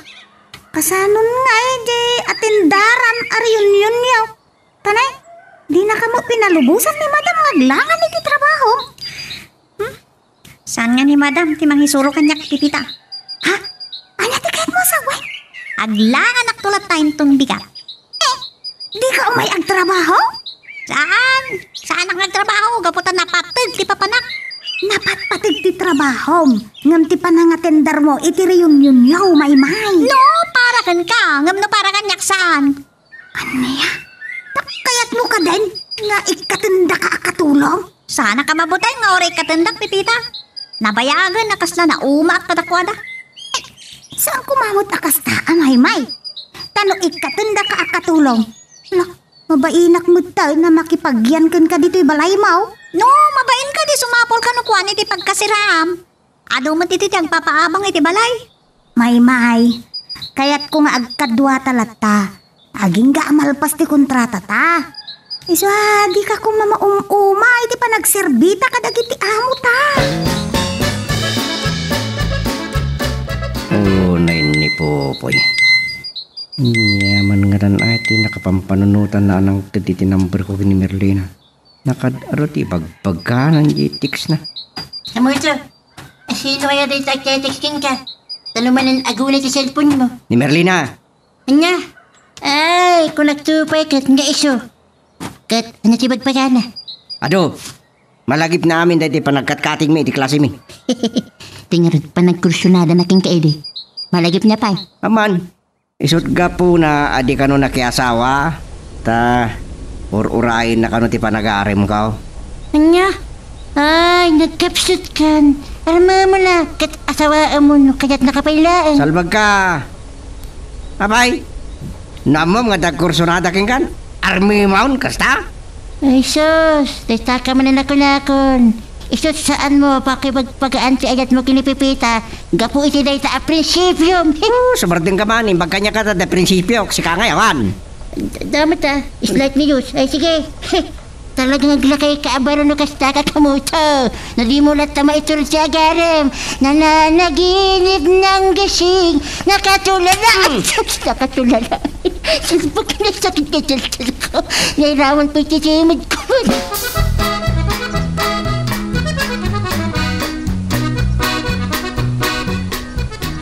Kasano ngay di atendaram a reunionyo? Tanay, dinaka met pinalubosan ni Madam nga aglangan iti trabaho. Hmm? Saan nga ni Madam ti mangisuro kaniak, Pepita? Ha? Ania ti kayatmo a sawen? Aglanganakto latta inton bigat. Eh, dika umay agtrabaho? Saan? Saanak nga agtrabaho gapu ta napateg ti papanak. Napatpateg ti trabahom, ngem ti panangatendermo iti reunionyo, Maymay. No, para kenka, ngem no para kaniak, saan? Ania? Ta kayatmo kadin nga ikkatendaka a katulong? Saanaka mabuteng nga uray ikkatendak, Pepita. Nabayagen a kasla naumaak kadakuada. Saan koma met a kasta, Maymay? Ta no ikkatendaka a katulong, la, mabainak met ta nga makipagyan kenka ditoy balaymo. No, mabain kadi sumapulka no kuan iti pagkasiraam. Adu met iti ti agpapaabang iti balay. Maymay, kayatko nga agkaduata latta. Agingga a malpas ti kontratata. Isu a dika koma maum-uma iti panagserbita kadagiti amota. Oh, nay ni Popoy. Ania man ngatan ay ti nakapampanunotan a nangted iti number ko ken ni Merlina. Nakad-aro ti ibagbaganan di text na. Kamusta? Asino aya dayta a text kenka? Ta no manen aguna ti cellphone mo. Ni Merlina. Ania? Ay, kunakto pay ket nga isu. Ket ania ti ibagbagana? Adu, malagipna amin daydi panagkatkatingmi iti klasemi. Ti ngarud panagkursyonadana kenka idi. Malagipna pay. Aman, isut' gapuna a di kano nakiasawa, ta ur-urayenna kano ti panagarimko. Ania? Ay, nagkapsutkan. Armemon a ket asawaemon no kayatnaka pay laeng. Salbagka. Apay, no ammom nga adda agkursyonada kenkan, armemon kasta? Ay sus, daytaka manen a kunakon. Isut' saanmo pakibagbagaan ti ayatmo ken ni Pepita gapu iti dayta a prinsipiom. Oh, sumardengka man, imbag kaniak ta adda prinsipiok, sika ngay awan. Damo ta, slight news. Ay, sige. Talagang aglakay ka, abaro no kasta ka kamuto. No dimo latta maitursi agarem. Nananaginip ng gising. Nakatulala. Hmm. Nakatulala. Sus, bakit nagsakit ka, Chelsea ko? Nairawan po iti simod ko.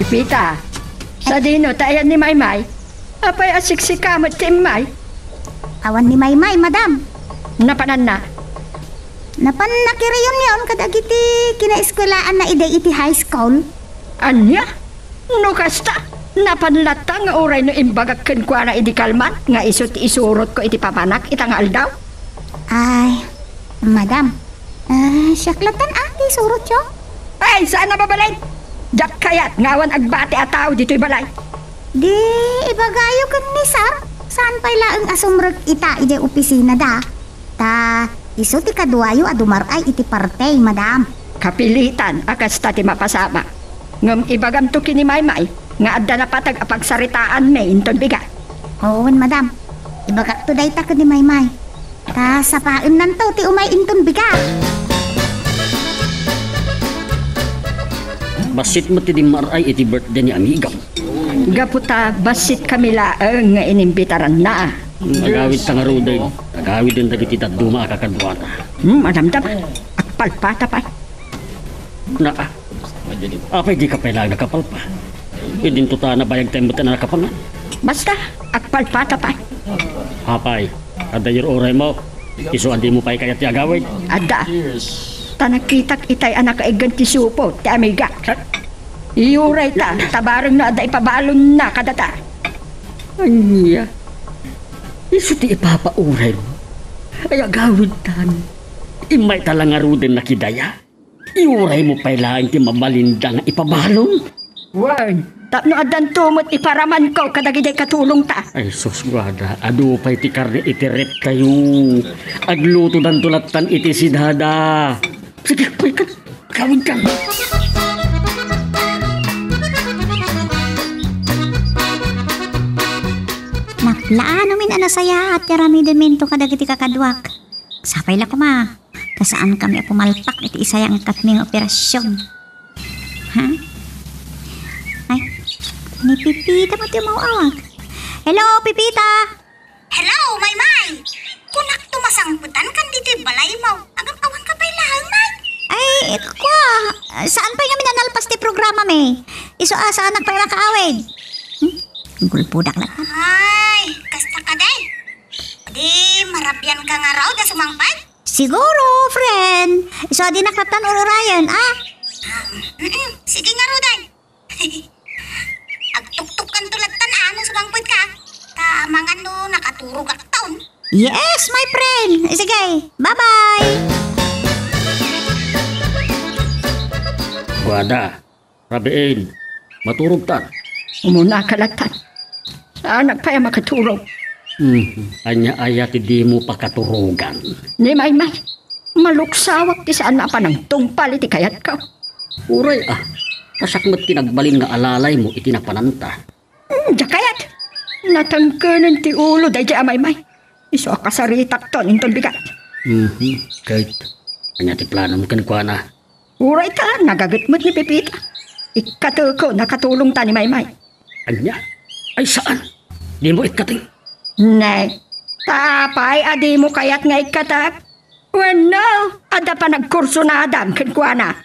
Pita, sadino, ta ayan ni Maymay? Apay a siksika met ti immay? Awan ni Maymay, madam. Napananna? Napanna ti reunion kadagiti kinaeskuelaanna idi iti high school. Ania? No kasta, napan latta nga uray no imbagak kenkuana idi kalman nga isu ti isurotko iti papanak ita nga aldaw? Ay, madam. Ah, siak lattan a ti isurotyo. Ay, saan a mabalin? Diak kayat nga awan agbati a tao ditoy balay. Di ibagayo ken ni Sar, saan pay laeng a sumrek ita idiay opisinada. Ta isu ti kaduayo a dumar-ay iti party, madam. Kapilitan a kasta ti mapasamak. Ngem ibagamto ken ni Maymay nga adda napateg a pagsaritaanmi inton bigat. Wen, madam. Ibagakto dayta ken ni Maymay. Ta sapaennanto ti umay inton bigat. Bassit met ti dimmar-ay iti birthday ni amigam. Gapu ta bassitkami laeng nga inimbitaranna. Agawidta ngaruden. Agawiden dagiti dadduma a kakaduata. Hmm, madamdama. Agpalpata pay. Naa. Apay dika pay laeng nakapalpa? Idinto ta nabayagtayo met a nakapangan. Basta, agpalpata pay. Apay, adda iyur-uraymo. Isu a dimo pay kayat ti agawid? Adda. Ta nakitak itay a nakaiggan ti supo ti amiga. Iyurayta, ta bareng no adda ipabalonna kadata. Ania? Isu ti ipapauray mo? Ay, agawidtan. Immayta la ngaruden nakidaya. Iyuraymo pay laeng ti mabalinda nga ipabalon. Wen, tapno addanto met iparamanko kadagiti katulongta. Ay, sus, Guada, adu pay ti karne iti reftayo. Aglutodanto lattan iti sidada. Sige, pay ka. Kawid ka. Naplaanomin a nasayaat ti aramidenminto kadagiti kakaduak. Sapay la koma, ta saankami a pumalpak iti isayangkatmi nga operasion. Ha? Ay, ni Pipita met ti umaw-awag. Hello, Pipita! Hello, Maymay! Kunakto masangpetankan ditoy balaymo. Ngem awanka pay laeng, May? Ay, kua, saan pay ngamin a nalpas ti programami? Isu a saanak pay makaawid. Hmm? Gulpodak la. Ay, kasta kadi. Di, marabianka ngarud a sumangpet? Siguro, friend. Isu a dinak lattan ur-urayen, a? Mm-mm. Sige ngaruden. Agtuktukkanto lattan a no sumangpetka. Ta amangan no nakaturogakton. Yes, my friend. Sige, bye-bye. Guada, rabiin, maturogtan. Umunaka lattan. Saanak pay a makaturog. Hmm, ania aya ti dimo pakaturogan? Ni Maymay, maluksawak ti saan a panangtungpal iti kayatko. Uray a, kasak met ti nagbalin nga alalaymo iti napananta. Hmm, diak kayat. Natengkenen ti ulo daydiay a Maymay. Isu a kasaritakton inton bigat. Mhm, ket ania ti planom kenkuana? Uray ta, nagaget met ni Pipita. Ikkateko, nakatulongta ni Maymay. Ania? Ay, saan? Dimo ikkateng? Ne, ta apay a dimo kayat nga ikkatek? Wenno, adda panagkursunadam kenkuana?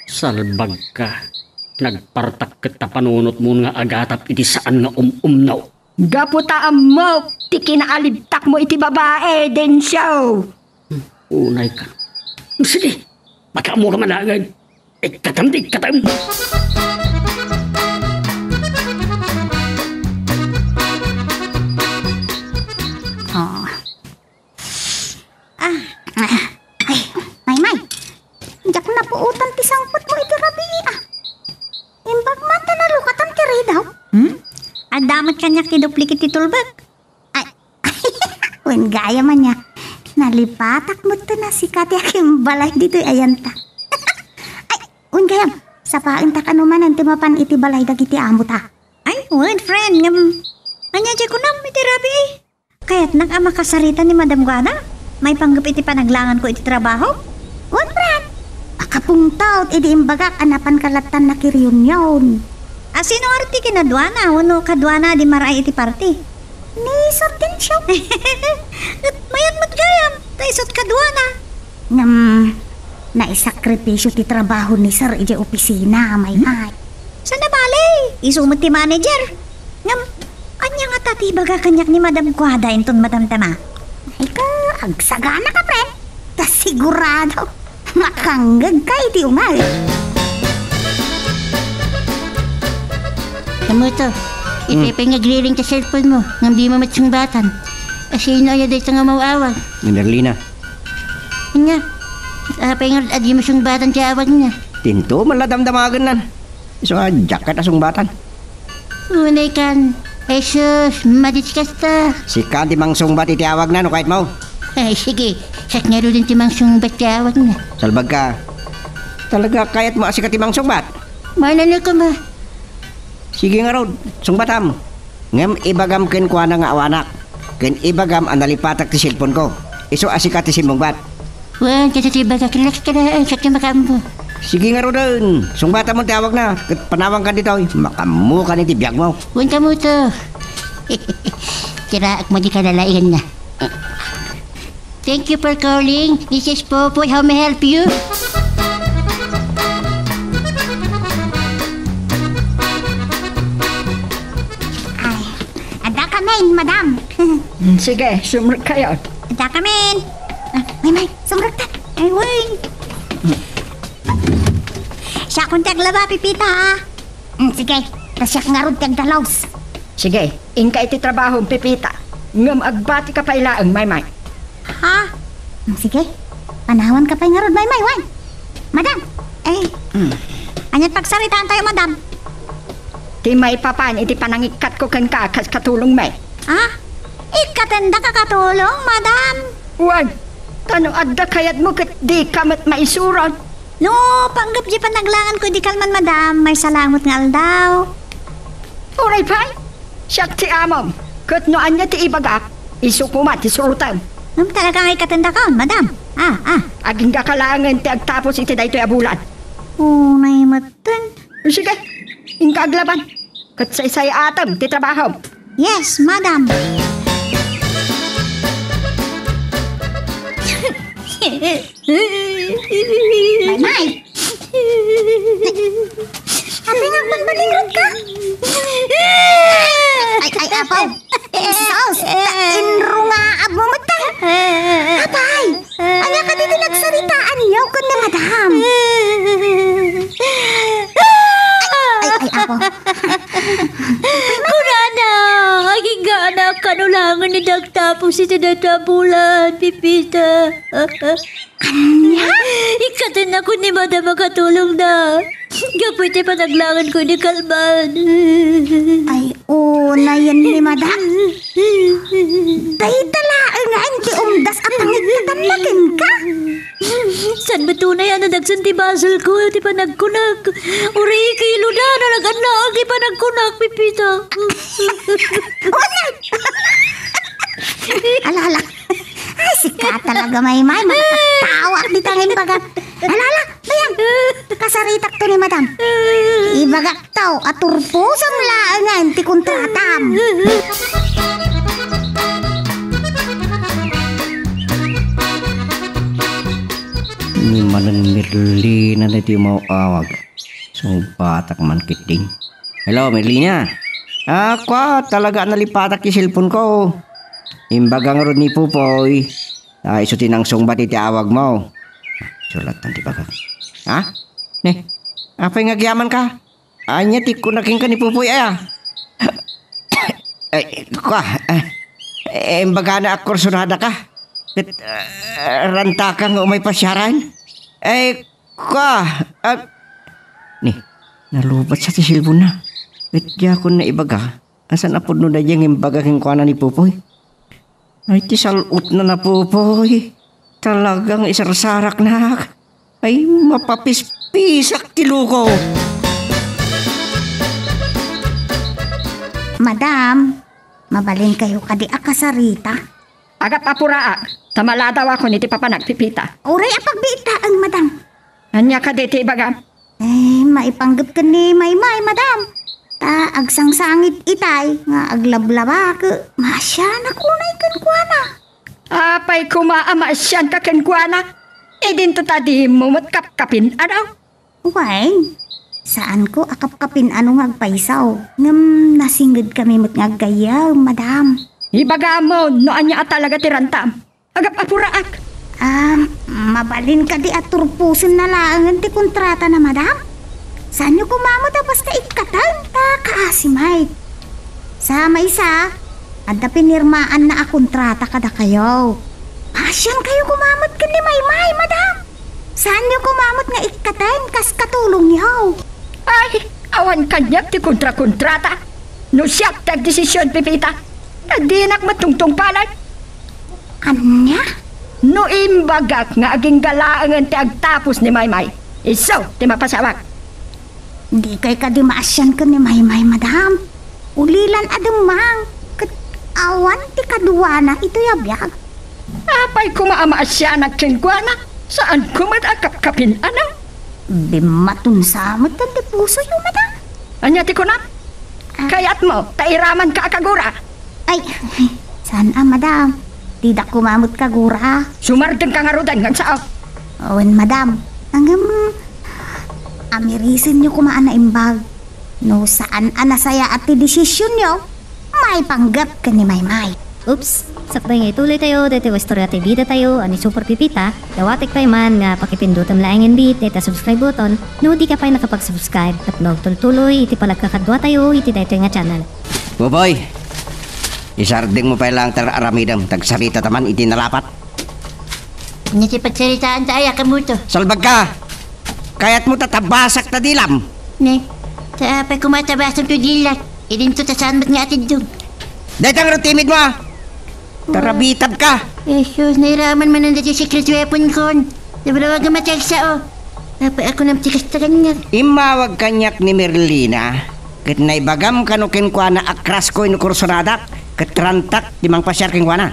Salbagka. Nagpartak ket ta panunotmon nga agatap iti saan nga um-umno. Gapu ta ammok ti kinaalibtakmo iti babae, Dencio. Unay ka. Sige, pakaammo ka manangan. Ikkatem ti ikkatem. Oh. Ah, ah, ay, Maymay. Diak napuotan ti sangpetmo iti rabii, a. Imbag man ta nalukatan ti ridaw. Hmm? Adda met kaniak ti duplicate ti tulbek. Ay, wen gayam ania. Nalipatak met ta nasika ti akimbalay ditoy ayanta. Ay, wen gayam, sapaentak a no manen ti mapan iti balay dagiti amota. Ay, wen, friend, ngem ania diay kunam iti rabii? Kayatnak a makasarita ni Madam Guada? Maipanggep iti panaglanganko iti trabaho? Wen, Fran. Makapungtot idi imbagak a napanka lattan nakireunion. A, sino ngarud ti kinaduana wenno kaduana a dimaraay iti party? Ni Sir Dencio. Ket mayan met gayam, ta isu't kaduana. Ngem, naisakripisio ti trabaho ni Sir idiay opisina, Maymay. Saan a bale, isu met ti manager. Ngem, ania ngata ti ibaga kaniak ni Madam Kuada inton madamdama? Ay ka, agsagana ka, friend. Ta sigurado, makangngeg ka iti ungay. Kamuto, Hmm. Ipay pay nga agriring ti cellphone mo, ngem dimo met sungbatan. A, sino aya dayta nga umaw-awag? Ni Merlina. Ania? Apay nga adda mo sungbatan ti awagna? Dinto man la damdamagennan. Isu a diak ket a sungbatan. Unay kan. Ay sus, madiskas ta. Sika ti mangsungbat iti awagna no kayatmo. Ay, sige. Siak ngaruden ti mangsungbat ti awagna. Salbag ka. Talaga kayatmo a sika ti mangsungbat? Manano ka ma? Sige ngarud, sungbatam. Ngem ibagam kenkuana nga awanak, ken ibagam a nalipatak ti cellphone ko. Isu a sika ti simmungbat. Wen, kasta ti ibagak, relax ka na, ay, siak ti makaammo. Sige ngaruden, sungbatam ti awagna, ket panawankan ditoy, makaammokan iti biagmo. Wen, kamuto. Tiraak mo di kalalainganna. Thank you for calling. This is Popoy. How may I help you? Ay, adda kamin, madam. Mm, sige, sumrek kayo. Adda kamin. Ah, Maymay, sumrek ta. Ay, wen. Siakon ti aglaba, Pipita, ha? Mm, sige, ta siak ngarud ti agdalos. Sige, inka iti trabaho, Pipita. Ngem agbati ka pay laeng, Maymay. Ha? Mm, sige. Panawan ka pay ngarud, Maymay, wen. Madam, eh, Mm. Aniat pagsaritaan tayo, madam? Ti maipapan iti panangikkatko kenka kas katulongmi. Ha? Ikkaten daka katulong, madam? Wen, ta no adda kayatmo ket dika met maisuron. No, panggep di panaglanganko di kalman, madam, maysa laeng met nga aldaw. Uray pay, siak ti amom. Ket no ania ti ibagak, isu koma ti surotem. Ngem talaga nga ikkaten dakon, madam. Ah, ah. Agingga ka laengen ti agtapos iti daytoy a bulan. Unay metten. Sige, inka aglaban. Ket saysay-atem ti trabahom. Yes, madam. Maymay! Apay nga agbalbalingrod ka? Ay, ay, apo. Sus, ta inrungaab mo met ka. Apay, ania kadi ti nagsaritaan yaw ken ni madam? Ay, ay, apo. Kunana, agingga anak, kano laengen ni dagtapos iti dayta a bulan, Pipita. Ania? Ikkatennak ni madam a katulongna. Gapu iti panaglanganko ni kalman. Ay, unayen ni madam. Dayta laeng nga ti umdas a pangikkatanna kenka. Saan met unay a nadagsen ti basolko ti panagkunak? Uray ikilona no nag-annaak ti panagkunak, Pipita. Unay! Ala, ala. Ay, sika talaga, Maymay. Makatawa dita nga imbaga. Ala, ala, Mayam, kasaritakto ni madam. Ibagakto a turposom laengen ti kontratam. Ni manen Merlina daytoy umaw-awag. Sungbatak man ketdin. Hello, Merlina. Ah, kua, talaga a nalipatak ti cellphone ko. Imbaga ngarud ni Pupoy. Ah, isu ti nangsungbat iti awagmo. Sulatan ti bagak. Ha? Ne, apay nga agyamanka? Ania ti kuna kenka ni Pupoy aya? Ay, kua, eh, eh, imbagana a kursunadaka. Ket, eh, rantaka nga umay pasiaran. Ay, kua, ah, ni, nalubat sa ti cellphone na. Ket diakon naibaga, a saan a pudno daydiay nga imbaga kenkuana ni Pupoy. Ay, ti sal-otna, Pupoy. Talagang isarsaraknak. Ay, mapapispisak ti luko. Madam, mabalinkayo kadi a kasarita? Agap-apuraak, ta maladawakon iti papanak, Pipita. Uray a pagbiit laeng, madam. Ania kadi ti ibagam? Eh, maipanggep ken ni Maymay, madam. Ta agsangsangit itay nga aglablabake, maasianak unay kenkuana. Apay koma a maasianka kenkuana? Idinto ta dimo met kapkapin-ano? Wen, saanko a kapkapin-ano nga agpayso, ngem nasingedkami met nga aggayyem, madam. Ibagamon no ania a talaga ti rantam. Agap-apuraak. Ah, mabalin kadi a turposenna laengen ti kontratana, madam? Saanyo koma met a basta ikkaten ta kaasi met. Sa maysa, adda pinirmaanna a kontrata kadakayo. Maasiankayo koma met ken ni Maymay, madam. Saanyo koma met nga ikkaten kas katulongyo. Ay, awan kaniak ti kontrakontrata. No siak ti agdesision, Pipita, ta dinak met tungtungpalan. Ania? No imbagak nga agingga laengen ti agtapos ni Maymay, isu ti mapasamak. Dikay kadi maasian ken ni Maymay, madam? Ulilan a demmang, ket awan ti kaduana itoy a biag. Apay koma a maasianak kenkuana? Saanko met a kapkapin-ano? Bimmaton sa met ti pusoyo, madam. Ania ti kunam? Ah. Kayatmo ta iramanka a kagura? Ay, saan a, madam. Didak koma met kagura. Sumardengka ngaruden nga agsao. Wen, madam. Ngem, amirisenyo koma a naimbag. No saan a nasayaat ti desisionyo, maipanggep ken ni Maymay. Oops! Sakbay nga ituloytayo daytoy a istorya ti bidatayo a ni Super Pipita, dawatek pay man nga pakipindutem laengen bi dayta subscribe button no dika pay nakapag-subscribe tapno agtultuloy iti panagkakaduatayo iti daytoy nga channel. Buboy, isardengmo pay laeng ti ar-aramidem, ta agsaritata man iti nalapat. Ania ti pagsaritaanta aya, kamuto? Salbagka! Kayatmo ta tabasak ta dilam? Ne, ta apay koma tabasan ti dilak? Idinto ta saan met nga atiddog. Dayta ngarud ti imidmo, a? Tarabitab ka! Jesus, nairaman manen daytoy secret weapon kon. Dabrawaga matiagsao. Apay a kunam ti kasta kaniak? Immawag kaniak ni Merlina, ket naibagam kano kenkuana a crush ko wenno kursonadak, ket rantak ti mangpasiar kenkuana.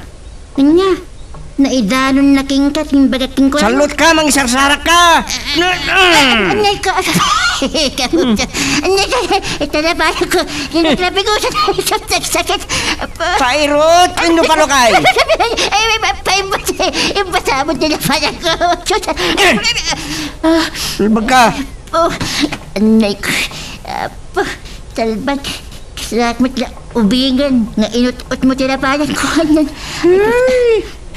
Ania? Naidanonna kenka ti imbagak kenkuana? Sallotka, mangisarsarak ka! Ania ka? Ania ka? Ita na pala ko. Sinagrabi ko sa sakit-sakit. Pairut, wenno palukay? Ay, ay, ay, paimbas, imbasabot nila pala ko. Ah. Salbag ka. Oh, anay ko. Apo, salbag. Salak met la ubingen nga inut-ot mo ti lapayan ko, anan.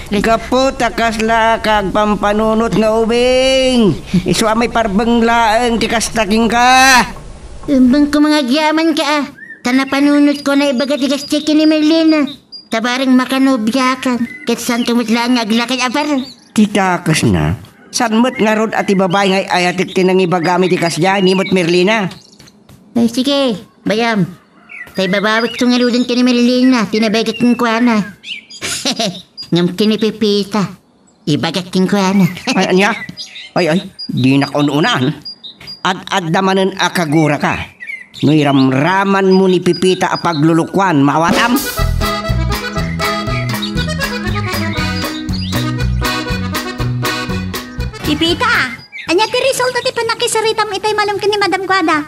Ay, gapu ta kasla ka agpampanunot nga ubing. Isu a maiparbeng laeng ti kasta kenka. Umbeng ko, mangagyaman ka, a. Ta napanunot ko naibaga ti kasta ken ni Merlina. Ta bareng makanobiakan, ket saanka met laeng nga aglakay a bar. Ti dakesna, saan met ngarud a ti babai nga ay-ayatek ti nangibagami ti kasdiay, ni met Merlina. Ay, sige, bayam. Ta ibabawikto ngaruden ken ni Merlina ti naibagak kenkuana. Ngem ken ni Pipita, ibagak kenkuana. Ay, ania? Ay, ay, dinak un-unaan. Ad-adda manen a kaguraka. No iramramanmo ni Pipita a paglulukuan, maawatam? Pipita, ania ti resulta ti pannakisaritam itay malem ken ni Madam Guada?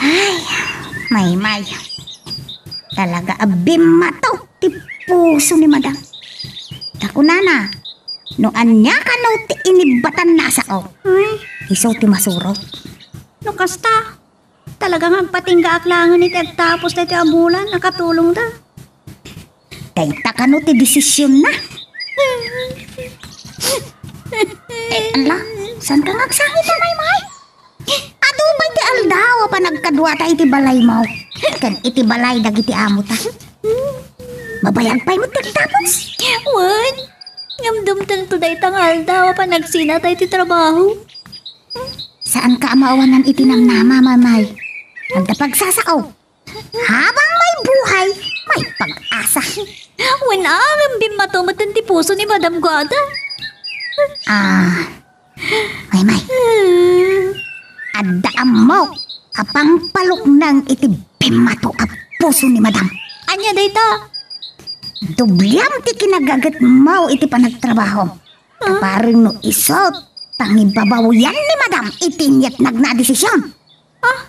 Ay, Maymay. Talaga a bimmato ti puso ni Madam. Ta kunana, no ania kano ti inibbatanna a sao, ay, isu ti masurot. No kasta, talaga nga agpatinggaak laengen iti agtapos daytoy a bulan a katulongda. Dayta kano ti desisionna? Eh, ala, saanka nga agsangit a, Maymay? Adu pay ti aldaw a panagkaduata iti balaymo ken iti balay dagiti amota. Mabayag pay met ti agtapos. Wen, ngem dumtengto dayta nga aldaw a panagsinata iti trabaho. Saanka a maawanan iti namnama, Maymay. Adda pagsasao. Habang may buhay, may pag-asa. Wen, a, ngem bimmato met ti puso ni Madam Guada. Ah, Maymay. Adda ammok a pangpalukneng iti bimmato a puso ni Madam. Ania dayta? Dubliam ti kinagagetmo iti panagtrabaho. Ah? Kapareng no isu, pangibabawian ni Madam iti inyatnagna a desisyon. Ah,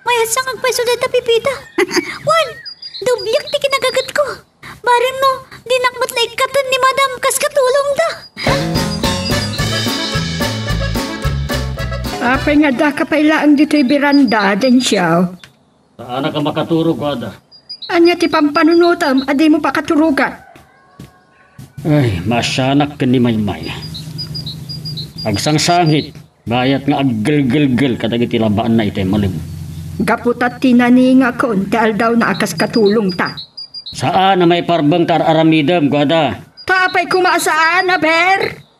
mayat sa nga agpayso dayta, Pepita. Wen, dubliak ti kinagagetko. Bareng no, dinak met naikkaten ni Madam kas katulongda. Apay nga daka pay laeng ditoy beranda, Dencio? Saanak a makaturog, Guada. Ania ti pampanunotam a dimo pakaturogan? Ay, maasianak ken ni Maymay. Agsangsangit, bayat nga aggelgelgel kadagiti labaanna itay malem. Gapu ta tinaningakon ti aldawna a kas katulongta. Saan a maiparbeng ti ar-aramidem, Guada. Ta apay koma a saan, aber?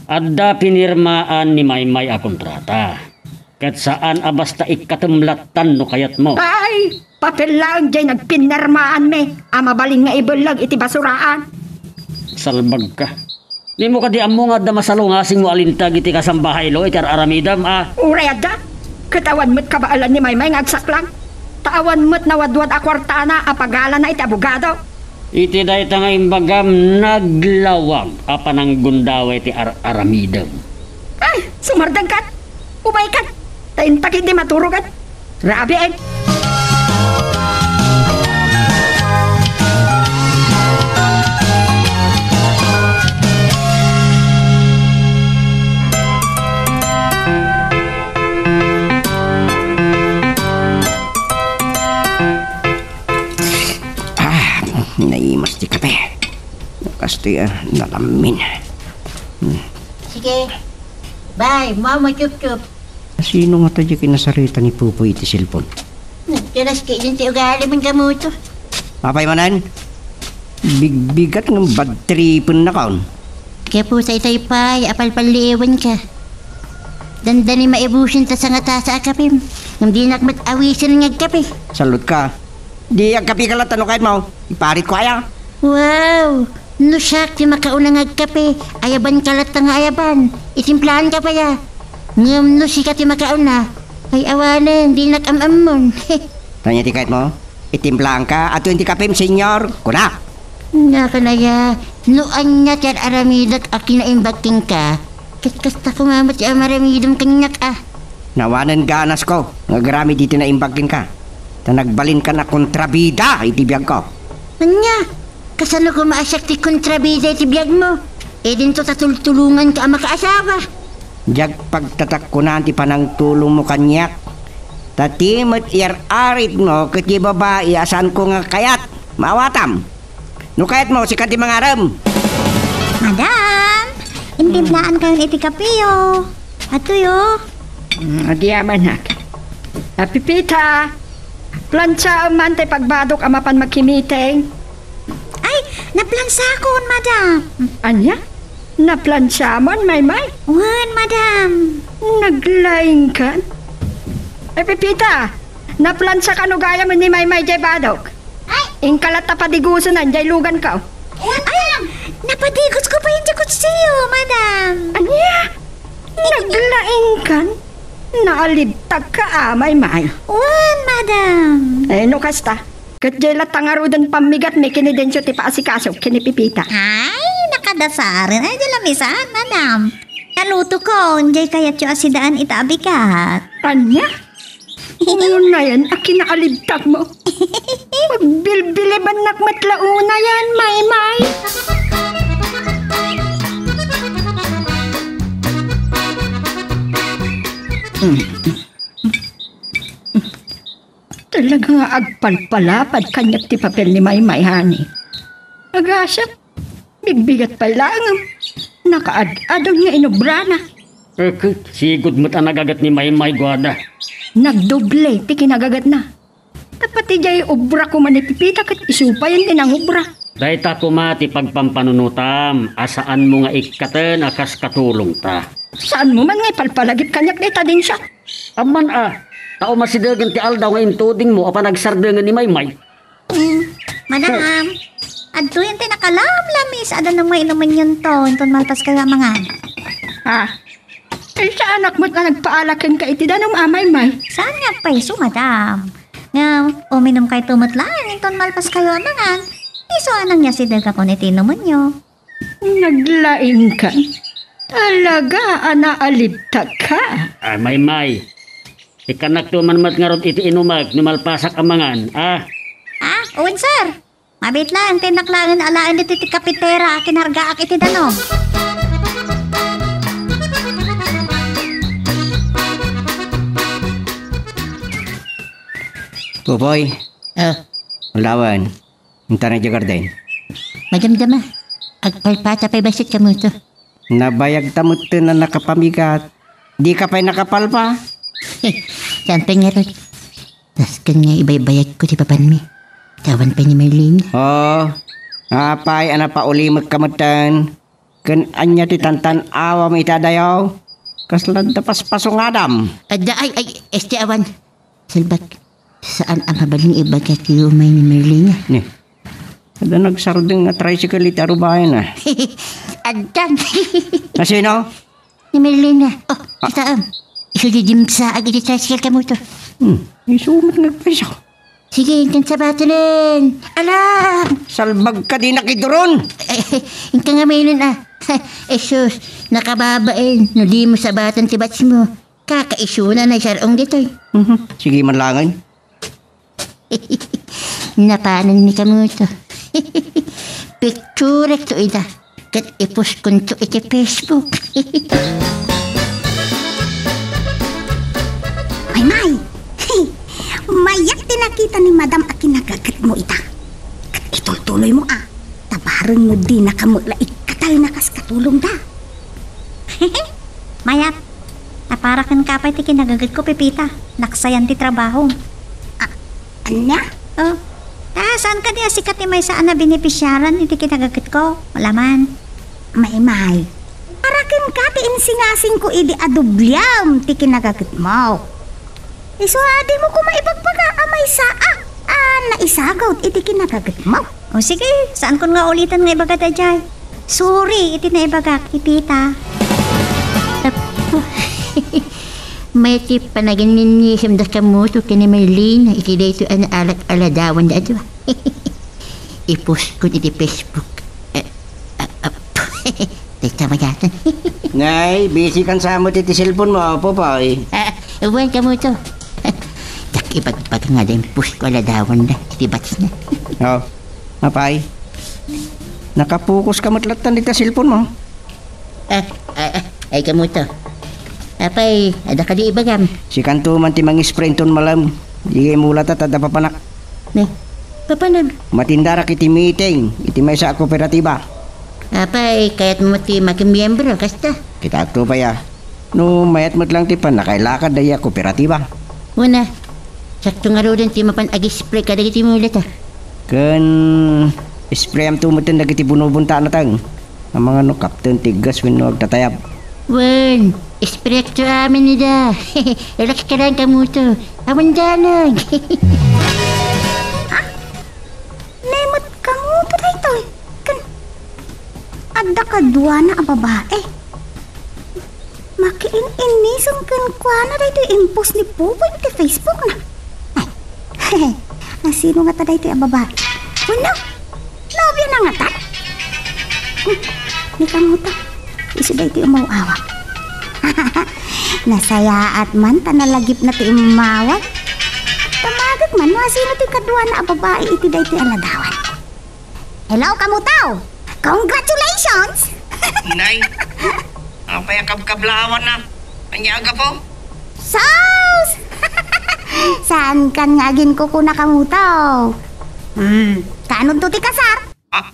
Adda pinirmaan ni Maymay a kontrata. Ket saan a basta ikkatem lattan no kayatmo. Ay, papel laeng jay nagpinirmaanmi a mabalin nga ibelleg iti basuraan. Salbagka. Dimo kadi ammo nga adda masalungasing nga alintag iti kasambahay lo iti ar-aramidem, a? Uray adda. Ket awan met kabaelan ni Maymay nga agsaklang. Ta awan met nawadwad a kuartana a pagalana iti abogado. Iti dayta nga imbagam, naglawag a pananggundaway ti ar-aramidem. Ay, sumardengkan! Ubaykan! Ta intak idi maturogan. Rabiin! Ah, naimas ti kape. Kastoy, ah, nalamin. Hmm. Sige. Bye, Mama Chup Chup. Sino nga ta di kinasarita ni Pupoy iti cellphone? Nagkalas ka din ti ugali man kamuto. Apay manen? Bigbigat nga bad tripen na kaon. Kaya po sa itay pay, apalpaliwan ka. Dandani maibusin ta sa nga tasa a kapim. Ngem dinak met awisen nga agkape. Salud ka. Di agkape ka latta no kayatmo. Iparit ko aya. Wow! No siak ti makauna nga agkape, ayaban ka latta nga ayaban. Itimplahan ka paya. Ngem no sika ti makauna, ay awanen, dinak am-ammon. Tanya ti kayatmo? Itimplahan ka? Ato ti kapim, senyor? Kuna! Nakanaya, no ania ti ar-aramidek a kinaimbag kenka, ket kasta koma met ti amaramidem kaniak a. Nawanen ganasko nga agaramid iti naimbag kenka. Ta nagbalinkan a kontrabida iti biagko. Ania? Kasano koma a siak ti kontrabida iti biagmo? Idinto ta tultulonganka a makaasawa. Diak pagtatakkunan ti panangtulongmo kaniak. Ta ti met iyar-aritmo ket ti babai a saanko nga kayat. Maawatam. No kayatmo, sika ti mangarem. Madam, intimplaankayon iti kapeyo. Atoyo. Mm, adi amanak. A Pepita, plansaem man tay pagbadok a mapan makimiting. Ay, naplansakon, madam. Ania? Naplansamon, Maymay? Wen, madam. Naglaingkan? Ay, Pepita, naplansaka no gayam ni Maymay jay badok. Ay! Inka latta padigusonan jay luganko. Ay, napadigosko pay jay kutsiyo, madam. Ania? Naglaingkan? Naalibtak ka, a, Maymay. Wen, madam. Eh, no kasta, ket jay latta ngaruden pammigatmi ken ni Dencio ti paasikaso ken ni Pepita. Ay, nakadasaren. Ay, jay lamisan, madam. Nalutokon jay kayatyo a sidaan ita a bigat. Ania? Unayen a kinaalibtakmo. Pagbilbilibannak met la unayen, Maymay. Talaga nga agpalpalapad kaniak ti papel ni Maymay, honey. Agasat, bigbigat pay laeng. Nakaad-adun nga inubrana. Ket, sigud met a nagaget ni Maymay, Guada. Nagdoble ti kinagagetna. Tapno diay obra koma ni Pepita ket isu payen ti nangobra. Dayta koma ti pagpampanunotam a saanmo nga ikkaten a kas katulongta. Saanmo man nga ipalpalagip kaniak dayta, Dencio? Amman a, ta umasidegen ti aldaw nga intudingmo a panagsardengen ni Maymay. Mm, madam, adtoyen ti nakalamlamis a danum nga inumenyonto inton malpaskayo a mangan. Ah, ay, saanak met a nagpaala kenka iti danum a, Maymay. Saan nga agpayso, madam? Ngem, uminumkayto met laeng inton malpaskayo a mangan. Isu a nangyasidag a kun iti inumenyo. Naglaingkan. Talaga a naalibtak ka. Ah, Maymay. Ikkannakto man met ngarud iti inumek no malpasak a mangan, ah? Ah, wen, sir. Mabiit laeng ti innak laengen alaen ditoy ti kapitera a kinargaak iti danum. Pupoy. Ah. Ulawen. Inta na idiay garden. Madamdama. Agpalpata pay bassit kamoto. Nabayagta metten a nakapamigat. Dika pay nakapalpa? Saan pay ngarud? Nasken nga ibaybayagko ti papanmi. Awan pay ni Merlin. Oo. Apay a napaulimekka metten? Ken ania ti tantan-awam iti adayo? Kasla adda paspasungadam. Adda, ay, ay, este awan. Salbak, saan a mabalin ibaga ti umay ni Merlina? Ni, adda nagsardeng a tricycle iti arubayan, ah. Addan. Asino? Ni Merlina. Oh, ah, kitaem. Isu di dimsa ag iti tricycle kamoto. Hmm, isu met nga agpayso. Sige, inkan sabatanen. Alam! Salbag ka, di nakiduron! Eh, inka nga manen, ah. Jesus, nakababain. No di mo sabatan ti bats mo. Kakaisuna na isar-ong ditoy. Mhm. Sige man langen. Napanan ni kamoto. Picture to ida. Ket ipuskonto iti Facebook. Maymay! Mayat ti nakita ni Madam a kinagagetmo ita. Ket itultuloymo a, ta bareng no dinaka met la ikkatayna kas katulongda. Mayat, ta para kenka pay ti kinagagetko, Pepita. Naksayan ti trabahom. Ah, ania? Oh, ta, saan kadi a sika ti maysa a nabenefisiaran iti kinagagetko? Wala man. Maymay, para kenka ti insingasingko idi a dubliam ti kinagagetmo. Isu a dimo koma ibagbaga a maysa a, a naisagawd iti kinagagetmo. O sige, saankon nga uliten nga ibaga daydiay. Sorry iti naibagak, Pepita. Apo. Mayat ti panaginninnisemda kamoto ken ni Merlina iti daytoy a naalak-aladawanda a dua. Iposkon iti Facebook. Eh, ah, ah, dayta mayatan. Nay, busy kan sa met iti cellphone mo, Popoy. Ah, wen kamoto. Dak ibagbaga nga da imposko aladawanda iti batsna. Oh, apay. Nakapokus ka met latta iti cellphone mo. Ah, ah, ah, ay kamoto. Apay, adda kadi ibagam? Sikanto man ti mangispray inton malem. Di imulata ta adda papanak. Ne, papanam? Matindarak iti meeting iti maysa a kooperatiba. Apay, kayatmo met ti makimmiembro, kasta? Kitaakto pay a. No mayat met lang ti pannakailakad dayta a kooperatiba. Wen a, sakto ngaruden ti mapan agispray kadagiti mulata. Ken isprayamto metten dagiti bunubunta a nateng. Amangan no kapten ti gas wenno agtatayab. Wen, isprayakto amin ida. Relax ka lang kamoto. Awan danag. Ha? Nemet kamoto daytoy. Ken adda kaduana a babae. Makiin-innisem kenkuana daytoy impost ni Popoy iti Facebook na. Ay, asino ngata daytoy a babae? Wenno, nobio na ngata? Hmm, ni kamoto, isu daytoy umaw-awag. Nasayaat man ta nalagipna ti immawag. Tamagek man no asino ti kaduana a babae iti daytoy a ladawan. Hello, kamoto! Congratulations! Nay, apay a kabkablawanna? Ania a gapu? Sus! Saankan nga aginkukuna, kamoto. Hmm, kaanonto ti kasar? Ah,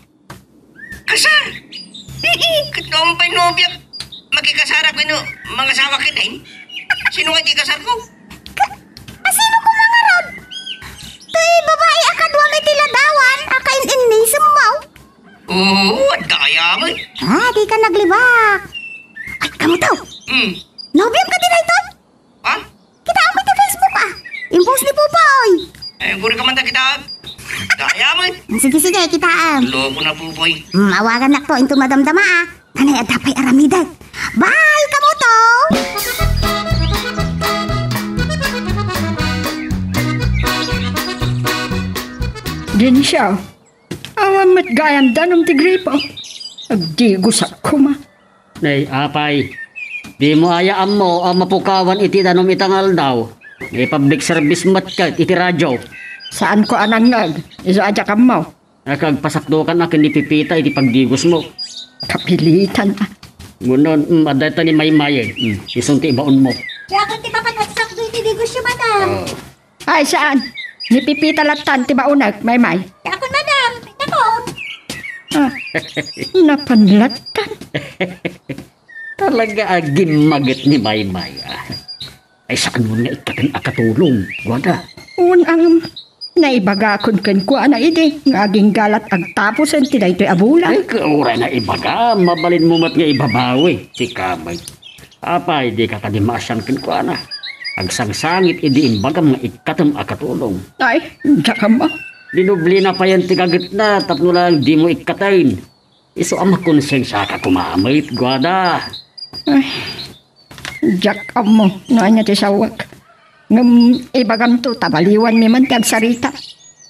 kasar? Ket no awan pay nobiak, makikasarak wenno mangasawa ketdin? Sino nga ti kasarko? Ka-, asino koma ngarud? Ti babai a kaduam iti ladawan a kain-innisem mo? Oo, adda aya met. Ah, dika naglibak. Ay, kamoto. Hmm. Nobiom kadi daytoy? Ha? Kitaem iti Facebook, ah. Impost ni Popoy. Eh, guri ka man ta kitaem. Adda aya met. Sige, sige, kitaem. Loko na, Popoy. Hmm, awagannak to, inton madamdama, ah. Anay, adda pay aramidek. Bye, kamoto! Din siya. Ammet gayam danum ti gripo. Agdigosak koma. Nay, apay, dimo aya ammo a mapukawan iti danum ita nga aldaw? Ni public service met ket iti radyo. Saanko a nangngeg, isu a diak ammo. Agpasakdokan a ken ni Pepita iti pagdigosmo. Kapilitan a. Ngunam, mm, adda ita ni Maymay, eh. Mm, isun ti ibaonmo. Kaya ket ti papanagsak iti digosyo, madam. Ah. Ay, saan? Ni Pepita lattan ti baonek, Maymay. Kaya kun, madam, nako. Ah, napan lattan. Talaga a gimmaget ni Maymay, ah. Ay, saan mo nga ikkaten a katulong, Guada? Un ang naibagakon kenkuana idi nga aginggalat agtapusen ti daytoy a bulan. Ay, uray nga ibaga, mabalin mo met nga ibabawi ti kamay. Apay, dika kadi maasian kenkuana. Agsangsangit idi imbagam nga ikkatem a katulong. Ay, diak ammo. Dinublina payen ti gagetna tapno laeng dimo ikkaten. Isu a makonsensiaka koma met, Guada. Ay, diak ammo no ania ti sawek. Ngem ibagamto ta baliwanmi man ti agsarita.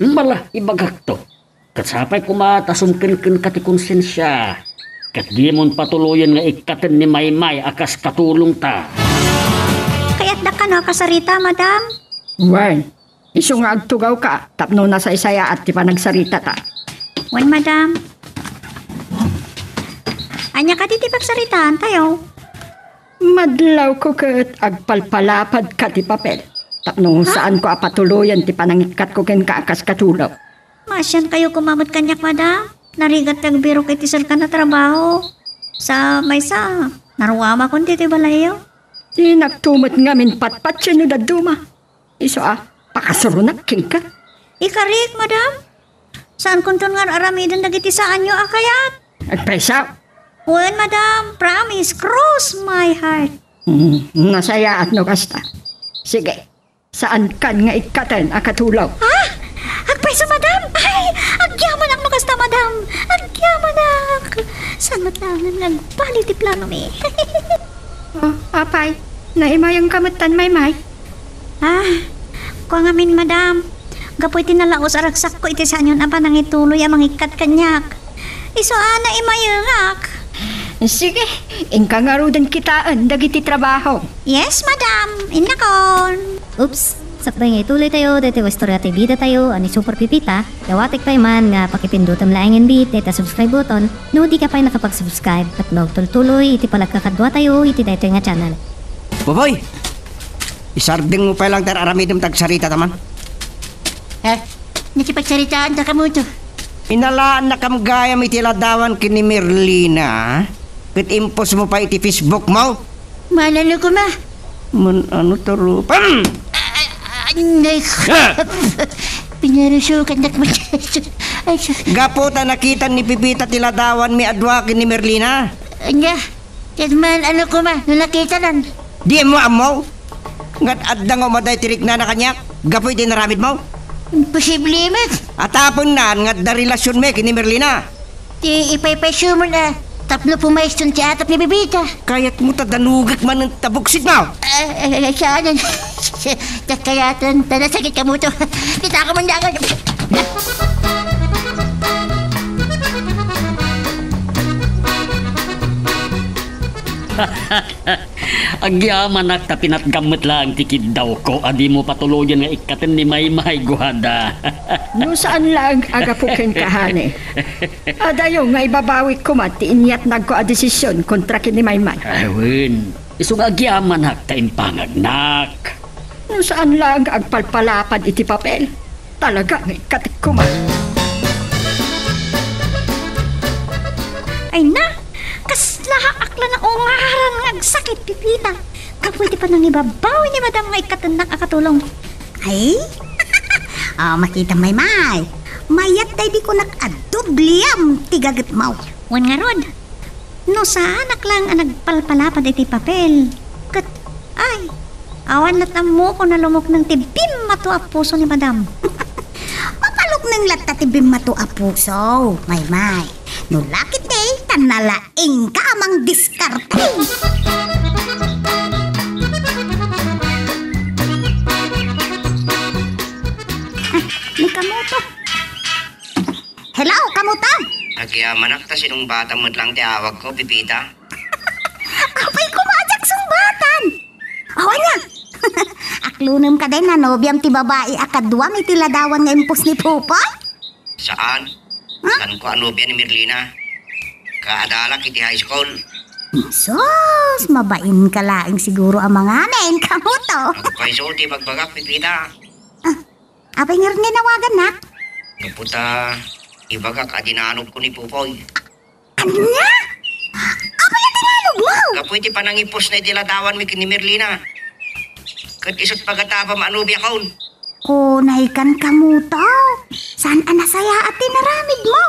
Mala, ibagakto. Ket sapay koma ta sumkenkenka ti konsensia. Ket dimon patuloyen nga ikkaten ni Maymay a kas katulongta. Kayatdak kano a kasarita, madam? Wen, isu nga agtugawka tapno nasaysayaat ti panagsaritata. Wen, madam. Ania kadi ti pagsaritaantayo? Madlawko ket agpalpalapadka ti papel tapno saanko a patuloyen ti panangikkatko kenka a kas katulong. Maasiankayo koma met kaniak, madam. Narigat ti agbirok iti serkan a trabaho. Sa maysa, naruamakon ditoy balayyo. Dinakto met ngamin patpatien no dadduma. Isu a, pakasuronak kenka. Ikarik, madam. Saankonton nga ar-aramiden dagiti saanyo a kayat. Agpayso. Wen, madam. Promise. Cross my heart. Hmm, nasayaat no kasta. Sige. Saankan nga ikkaten a katulong. Ah! Agpayso, madam! Ay! Agyamanak no kasta, madam! Agyamanak! Saan met laengen nga agbali ti planomi? Oh, apay, naimayengka metten, Maymay? Ah, kua ngamin, madam. Gapu iti nalaus a ragsakko iti saanyon a panangituloy a mangikkat kaniak. Isu a naimayengak. Sige, inka ngaruden kitaen dagiti trabaho. Yes, madam. Innakon. Oops, sakbay nga ituloytayo daytoy a istorya ti bidatayo a ni Super Pipita, dawatek pay man nga pakipindutem laengen bi dayta subscribe button no dika pay nakapag-subscribe ket no agtultuloy iti palagkakaduatayo iti daytoy nga channel. Baboy! Isardengmo pay lang ti ar-aramidem ta agsaritata man. Eh, nakipagsaritaanta kamoto. Inalaannakam gayam iti ladawan ken ni Merlina, ket impostmo pay iti Facebook mo? Manano koma? Man ano ta rupa? Hmm! Ah, ah, ah, nay. Ah! Pinarusukannak mo. Ay, sus. Gapu ta nakitan ni Pipita ti ladawanmi a dua ken ni Merlina. Ania? Ket man, ano koma no nakitanan? Dimo ammo? Ngata adda nga umada ti riknana kaniak gapu iti inaramidmo? Imposible met. Atapennan nga adda relasionmi ken ni Merlina. Ti ipaypaysomon a tapno pumayston ti atap ni Bibita. Kayatmo ta danugek manen ta buksitmo? Ay, ay, ay, saan? Kayatan, ta nasakit kamoto. Kita ko man dangan. Agyamanak ta pinatgam met laeng ti kiddawko a dimo patuloyen nga ikkaten ni Maymay, Guada. No saan laeng a gapu kenka, honey. Adayo nga ibabawik koma ti inyatnagko a desisyon kontra ken ni Maymay. Ay, wen. Isu nga agyamanak ta impangagnak. No saan laeng nga agpalpalapad iti papel. Talaga nga ikkatek koma. Ay na, kasla ak la naungaran nga agsakit, Pipita. Gapu iti panangibabawi ni Madam nga ikkatennak a katulong. Ay? Ah, makita, Maymay. Mayat daydi kunak a dobliam ti gagetmo. Wen ngarud, no saanak laeng a nagpalpalapad iti papel, ket, ay, awan lat ammok no lumukneng ti bimmato a puso ni Madam. Mapalukneng latta ti bimmato a puso, Maymay. No lakit di, ta nalaingka a mangdiskarte. Ah, ni kamoto. Hello, Kamuto? Agyamanak ta sinungbatam met lang ti awagko, Pepita. Apay, koma diak sungbatan. Awan nia. Aklonem kadi a nobiam ti babai a kaduam iti ladawan nga impos ni Popoy? Saan. Ha? Saanko a nobia ni Merlina. Kaadalak iti high school. Sus, mabain ka laeng siguro a mangamin, kamuto. Agpayso ti bagbagak, Pepita. Ah, apay ngarud nga inawagannak? Gapu ta ibagak a dinanogko ni Popoy. Ania? Apay a dinanogmo? Gapu iti panangipos na iti ladawanmi ken ni Merlina. Ket isut' pagatapam a nobiakon. Kunaykan kamuto, saan a nasayaat ti naramidmo?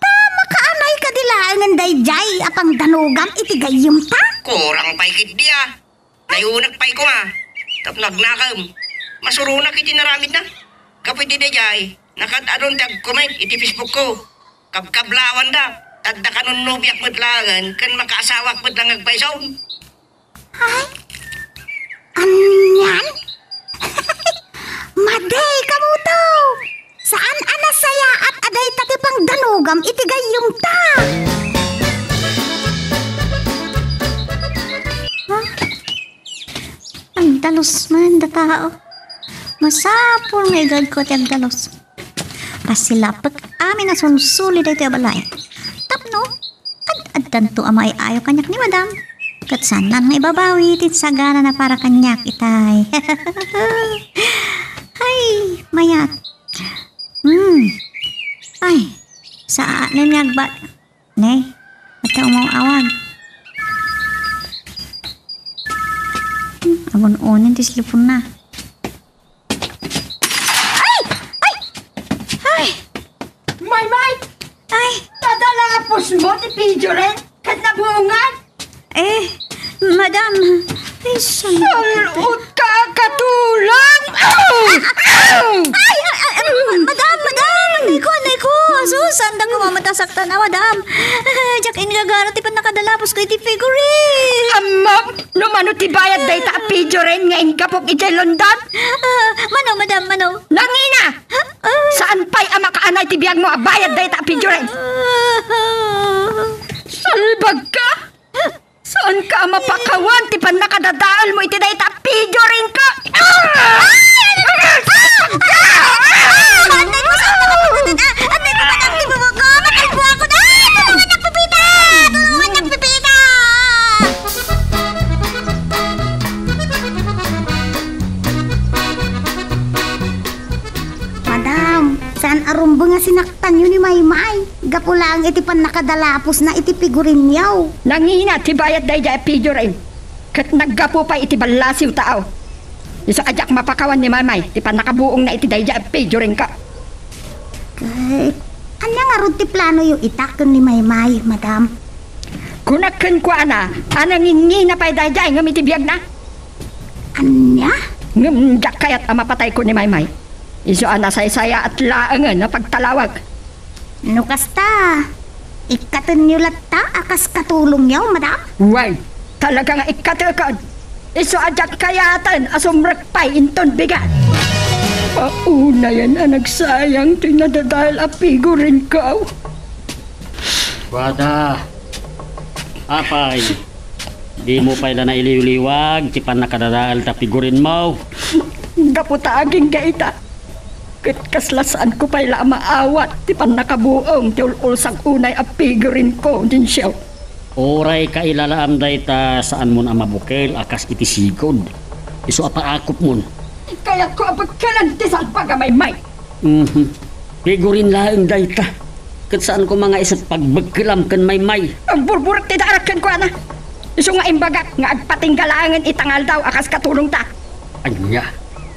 Ta makaanay kadi laengen daydiay a pangdanogam iti gayyemta? Kurang pay ketdi a. Nayunak pay koma. Tapno agnakem. Masuronak iti naramidna. Gapu iti daydiay, nakaad-adon ti agcomment iti Facebook ko. Kabkablawanda. Tadda kanunnobiak met laengen ken makaasawak met lang agpayso. Ay? Anian? Madi, kamuto! Saan a nasayaat a dayta ti pangdanogam iti gayyemta? Ha? Agdalus man da tao. Masapul nga igadko ti agdalus. Pasilapek amin a sunsuli daytoy a balay. Tapno, ad-addanto a maay-ayo kaniak ni Madam. Ket saan nga ibabawi ti saganana para kaniak itay. Ay, mayat. Hmm. Ay, saan nga agba-, Ne, adda umaw-awag. Hmm, agun-unen ti cellphone-na. Ay! Ay! Ay! Maymay! Ay! Nadala nga pusmo ti pijoren ket nabuongan? Eh, Madam, ay, sal-, Sal-ot ka, Katulong! Ay, ay, ay, ay, ma-, madam, madam! Anay ko, anay ko! Asus, saan da ko mamata saktan, ah, madam? Ah, diak ingagara ti pannakadalapusko iti figurine! Ammom, no mano ti bayad dayta a figurine nga inggapok idiay London? Ah, mano, madam, mano? Nangina! Ah. Saan pay a makaanay ti biagmo a bayad dayta a figurine? Ah. Salbag ka! Saanka a mapakawan ti pannakadadaelmo iti dayta a figurine-ko? Ay! Ay! Ay! Ay! Anay ko sa mga pagkakita! Anay ko, madam, ti bubuko! Makalbo ako na! Tulungan na, Pepita! Tulungan na, Pepita! Madam, saan a rumbeng a sinaktanyo ni Maymay gapu laeng iti pannakadalapusna iti figurine-yo? Nangina ti bayad daydiay a figurine, ket naggapu pay iti ballasiw tao. Isu a diak mapakawan ni Maymay ti pannakabuongna iti daydiay a figurine-ko. Ket ania ngarud ti planoyo ita ken ni Maymay, madam? Kunak kenkuana a nangingina pay daydiay ngem iti biagna. Ania? Ngem diak kayat a mapatayko ni Maymay. Isu a nasaysayaat laengen a pagtalawag. No kasta, ikkatenyo latta a kas katulongyo, madam? Wen, talaga nga ikkatekon. Isu a diak kayaten a sumrek pay inton bigat. Paunayen a nagsayang ti nadadael a figurine-ko. Wada, apay, dimo pay la nailiwliwag ti pannakadadael ta figurine-mo? Gapu ta agingga ita, ket kasla saanko pay la a maawat ti pannakabuong ti ul-ulsak unay a figurine-ko, Dencio. Uray kailalaam dayta, saanmon a mabukel a kas iti sigud. Isu a paakupmon. Kayatko a bekkelen ti salbag a Maymay. Mhm. Figurine laeng dayta. Ket saan koma nga isut' pagbekkelam ken Maymay. Agburburek ti daarak kenkuana. Isu nga imbagak nga agpatingga laengen ita nga aldaw a kas katulongta. Ania?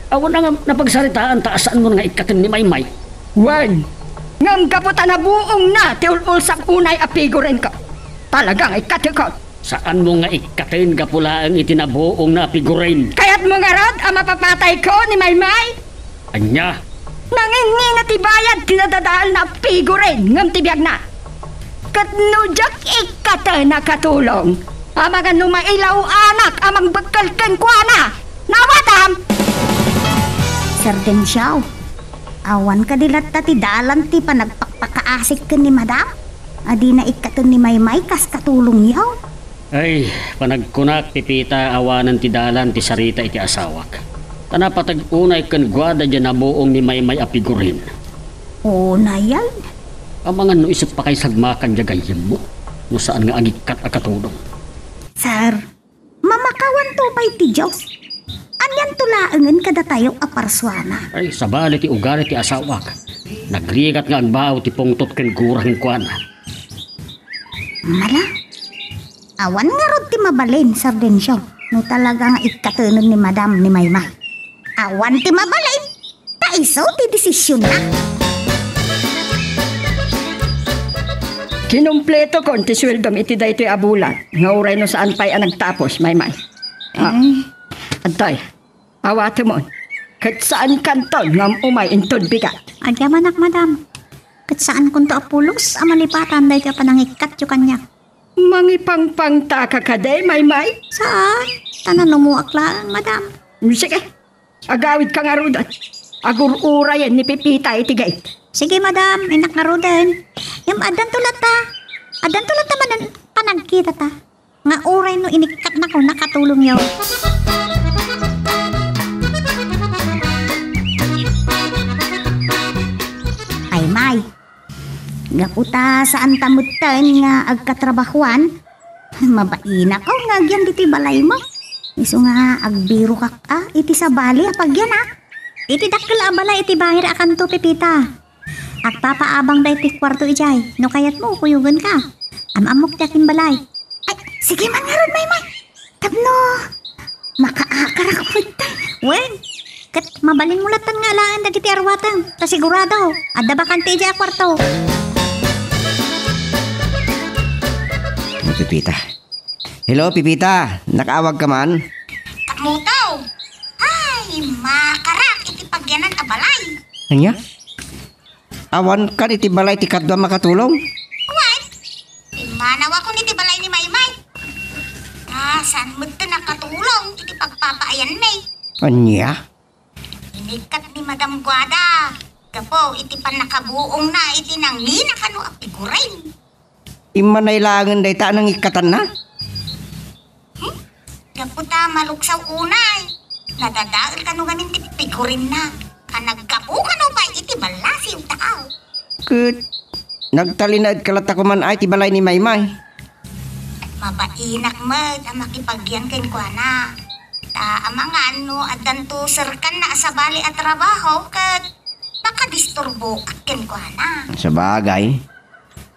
Awan a nga napagsaritaanta a saanmon nga ikkaten ni Maymay. Wen, ngem gapu ta nabuongna ti ul-ulsak unay a figurine-ko. Talaga nga ikkatekon. Saanmo nga ikkaten gapu laeng iti nabuongna a figurine. Kayatmo ngarud a mapapatayko ni Maymay? Ania? Nangingina ti bayad ti nadadaelna a figurine ngem ti biagna. Ket no diak ikkaten a katulong, amangan no mailaw-anak a mangbekkel kenkuana. Nawatam! Sir Dencio, awan kadi latta ti dalan ti panagpakpaka Asik ken ni Madam a dina ikkaten ni Maymay kas katulongyo. Ay, panagkunak, Pepita, awanen ti dalan ti sarita iti asawak. Ta napateg unay ken guada diay nabuong ni Maymay a pigurin. Unayen? Amangan no isu ti pakaisagmakan diay gayyemmo, no saan nga agikkat a katulong. Sir, mamakawanto pay ti Dios. Anianto laengen kadatayo a parsuana? Ay, sabali ti ugali ti asawak. Nagrigat nga agbao ti pungtot ken gura kenkuana. Mala, awan ngarud ti mabalin, Sir Dencio, no talaga nga ikkatenen ni Madam ni Maymay. Awan ti mabalin, ta isu ti desisionna. Kinumpletokon ti sueldom iti daytoy a bulan, nga uray no saan pay a nagtapos, Maymay. Ah, Eh. Adtoy, awatemon. Ket saankanton nga um-umay inton bigat. Agyamanak, Madam. Ket saankonto a pulos a malipatan daytoy a panangikkatyo kaniak. Mangipangpangtaka kadi, Maymay? Saan? Ta nanumoak laeng, Madam. Sige, agawidka ngaruden. Agur-urayen ni Pepita iti gate. Sige, Madam, innak ngaruden. Ngem addanto latta. Addanto latta manen panagkitata. Nga uray no inikkatnako, nakatulongyo. Ay, May. Gapu ta saanta metten nga agkatrabahuan, mabainak nga agyan ditoy balaymo. Isu nga agbirokak a iti sabali a pagyanak. Iti dakkel a balay iti bayra a kanto, Pepita. Agpapaabang daytoy kuarto idiay. No kayatmo, kuyogenka. Am-ammok ti akin balay. Ay, sige man ngarud, Maymay. Tapno makaakarak met. Wen, ket mabalinmo lattan nga alaen dagiti arwatem, ta sigurado, adda bakante idiay a kuarto. Pepita. Hello, Pepita. Nakaawagka man? Kamuto. Ay, makarak iti pagyanan a balay. Ania? Awankan iti balay ti kaduam a katulong? Wen, immanawakon iti balay ni Maymay. Ta saan metten a katulong iti pagpapaayanmi. Ania? Inikkat ni Madam Guada gapu iti pannakabuongna iti nangina kano a pigurin. Immanay laengen dayta a nangikkatanna? Hmm? Gapu ta maluksaw unay. Nadadael kano ngamin ti pigurinna. A naggapu kano pay iti ballasiw taaw. Ket nagtalinaedka latta koman ay ti balay ni Maymay. Mabainak met a makipagyan kenkuana. Ta amangan no addanto serkanna a sabali a trabaho ket makadisturboak kenkuana. Sabagay.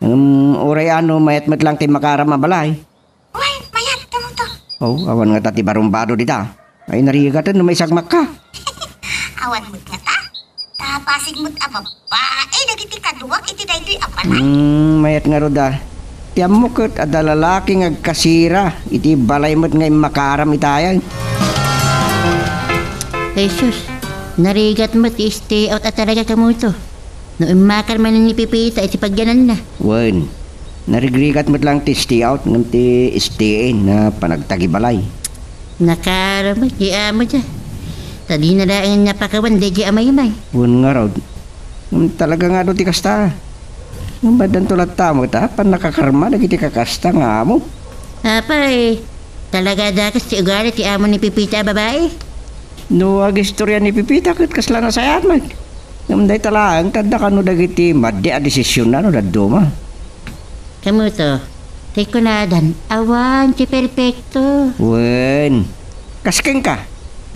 Ngem uray ano, mayat met lang ti makaram a balay. Uy, mayat, kamuto. Oh, awan ngata ti barumbado dita. Ay, narigaten no maisagmakka. Awan met ngata. Ta pasig met a babbai dagiti kaduak iti daytoy a balay. Hmm, mayat ngarud a. Ti ammok ket adda lalaki nga agkasira iti balay met nga immakaram itayan. Jesus, narigat met ti stay out a talaga, kamuto. No immakar manen ni Pepita iti pagyananna. Wen, narigrigat met lang ti stay out ngem ti stay in a panagtagibalay. Nakaro met ti amo dia. Ta dina laeng napakawan daydi a Maymay. Wen ngarud. Ngem talaga nga adu ti kasta. Ngem addanto latta met a pannakakarma dagiti kakasta nga amo. Apay, talaga dakes ti ugali ti amo ni Pepita a babai? No agistoria ni Pepita ket kasla nasayaat met. Ngem dayta laeng ti adda kano dagiti madi a desisionna no dadduma. Kamuto, ti kunadan, awan ti perpekto. Wen, kas kenka?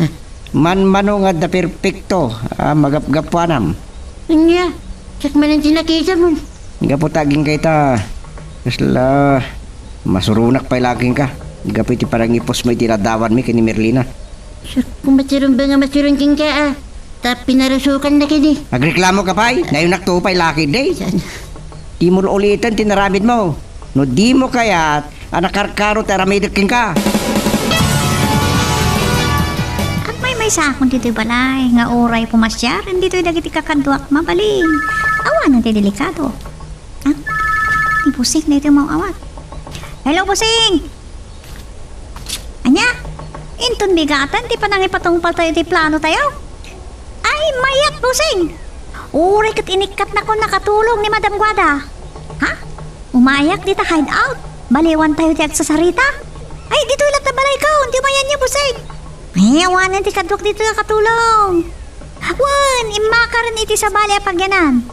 Ah. Manmano nga adda perpekto a magapgapuanam. Ania, siak manen ti nakitamon. Gapu ta agingga ita, kasla masuronak pay la kenka. Gapu iti panangipusmo iti ladawanmi ken ni Merlina. Siak koma ti rumbeng a masuron kenka, a. Ta pinarusokannak idi. Agreklamo ka pay? Nayunak to pay laki, day. Saan? Dimo uliten ti naramidmo. No dimo kayat a nakarkaro ti aramidek kenka. Agmaymaysakon ditoy balay nga uray pumasiaren ditoy dagiti kakaduak mabalin. Awanen ti delikado. Ah, ni Busing daytoy maawat. Hello, Busing! Ania? Inton bigaten ti panangipatungpaltayo iti planotayo? Ay, mayat, Busing! Uray ket inikkatnakon a katulong ni Madam Guada. Ha? Umayak dita hideout? Baliwan tayo ti agsasarita? Ay, ditoy latta balayko. Di umayan niya, Busing. Ay, awanen ti kaduak ditoy a katulong. Wen, immakaren iti sabali a pagyanan.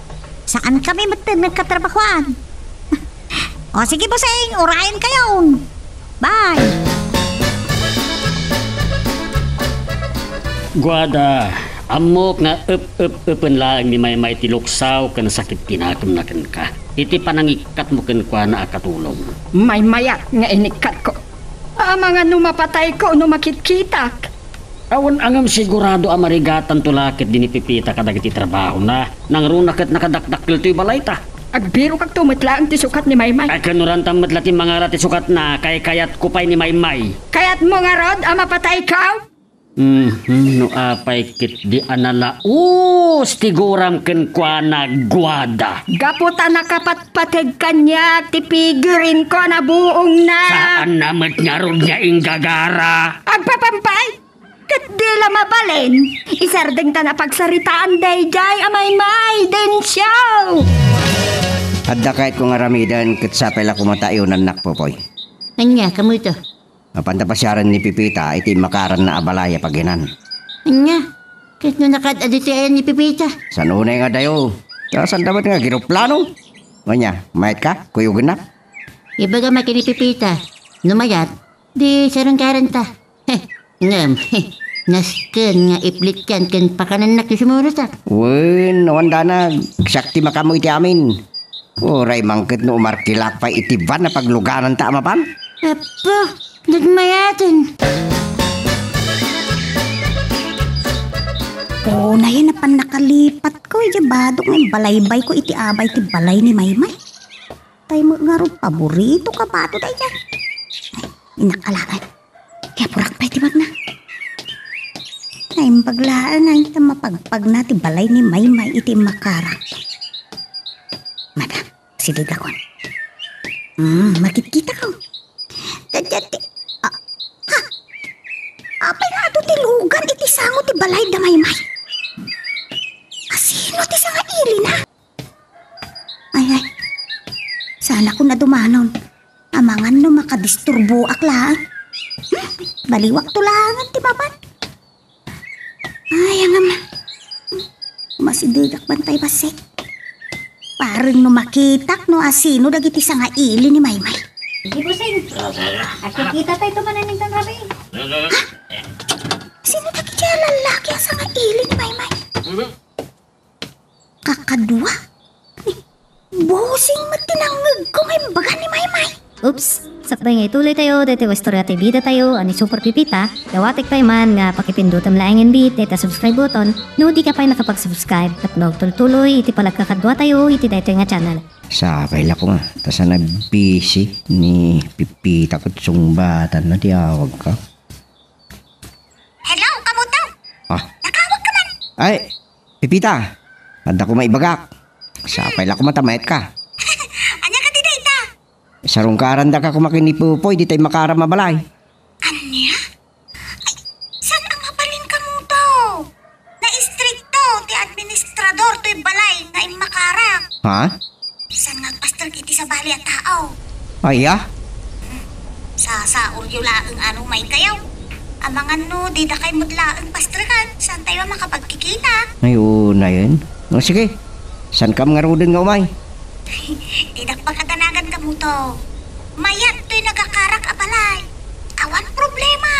Saan kami metten nagkatrabahoan. O sige, Busing, urayen kayo. Bye! Guada, ammok nga ep-ep-epen laeng ni Maymay ti luksaw ken sakit ti nakemna kenka iti panangikkatmo kenkuana a katulong. Maymayat nga inikkatko. Amangan no mapatayko no makitkitak. Awan a ngem sigurado a marigatanto la ketdi ni Pepita kadagiti trabahona. Nangruna ket nakadakdakkel toy balayta. Agbirokakto met laeng ti sukat ni Maymay. Ay, kanurantam met la ti mangala ti sukatna, kaykayatko pay ni Maymay. Kayatmo ngarud a mapatayko? Mhm, no apay ketdi a nalaus ti guram kenkuana, Guada. Gapu ta nakapatpateg kaniak ti pigirinko a nabuongna. Saanna met ngarud nga inggagara. Agpapampay! Ket di la mabalin, isardengtan a pagsaritaan daydiay a Maymay, Dencio! Adda kayatko nga aramiden ket sapay la koma ta ayunannak, Popoy. Ania, kamoyto? Mapanda pasiaren ni Pepita iti immakaranna a balay a pagyanan. Ania? Ket no nakaad-adu ti ayan ni Pepita? Saan unay nga adayo? Ta saan da met nga agiruplano? Ania, mayatka? Kuyogennak? Ibagam a ken ni Pepita. No mayat, di sarungkaranta. Heh, ngem, heh, nasken nga iplitkan ken pakanannak ti sumurotak. Wen, awan danag. Siak ti makaammo iti amin. Uray man ket no umarkilak pay iti van a paglugananta a mapan. Apo, nagmayaten. Unayen a pannakalipatko idiay badok nga imbalaybayko iti abay ti balay ni Maymay. Tay met ngarud paborito ka bato daydiay. Ay, innak alaen. Kaya purak pay ti magna. Naimbag laeng nga inta mapagpagna ti balay ni Maymay iti immakarak. Madam, sidegakon. Hmm, makitkitak. Daydiay ti, ah, ha? Apay nga adu ti lugan iti sango ti balay da Maymay? Asino ti sangailina? Ay, ay. Saanakon a dumanon. Amangan no makadisturboak laeng. Hmm? Baliwakto laengen ti mapan. Ay, angam. Masidegak bantay bassit. Pareng no makitak no asino dagiti sangaili ni Maymay. Sige, Busing. Akikita tayo tumanan ni Tan Rabi. Ha? Sino dagiti a lallaki a sangaili ni Maymay? Kakadua? Ni, Busing met ti nangngegko nga imbaga ni Maymay. Oops! Sakbay nga ituloy tayo daytoy a istorya ti bida tayo a ni Super Pipita, dawatek pay man nga pakipindutem laengen bi dayta subscribe button no di ka pay nakapag-subscribe ket maagtultuloy iti panagkakadua tayo iti daytoy nga channel. Sapay la koma, ta sa nagbisi ni Pipita ket sungbatanna ti awagko. Hello, kamuto? Ah. Nakawag ka man? Ay, Pipita, adda koma ibagak. Sapay la koma ta mayatka. Ania kadi dayta? Sarungkarandaka koma ken ni Pupoy, dita immakaram a balay. Ania? Ay, saan a mabalin kamuto? Naistrikto ti administrador toy balay nga immakarak. Ha? Saan nga agpaster iti sabali a tao? Aya? Sasaolyo laeng a no umay kayo. Amangan no, dida kay met laeng pastrekan, saan tayo a makapagkikita? Ay, unayen. O, sige. Saan kam ngaruden nga umay? Didak pakadanagan kamuto. Mayat toy nagakarak a balay. Awan problema.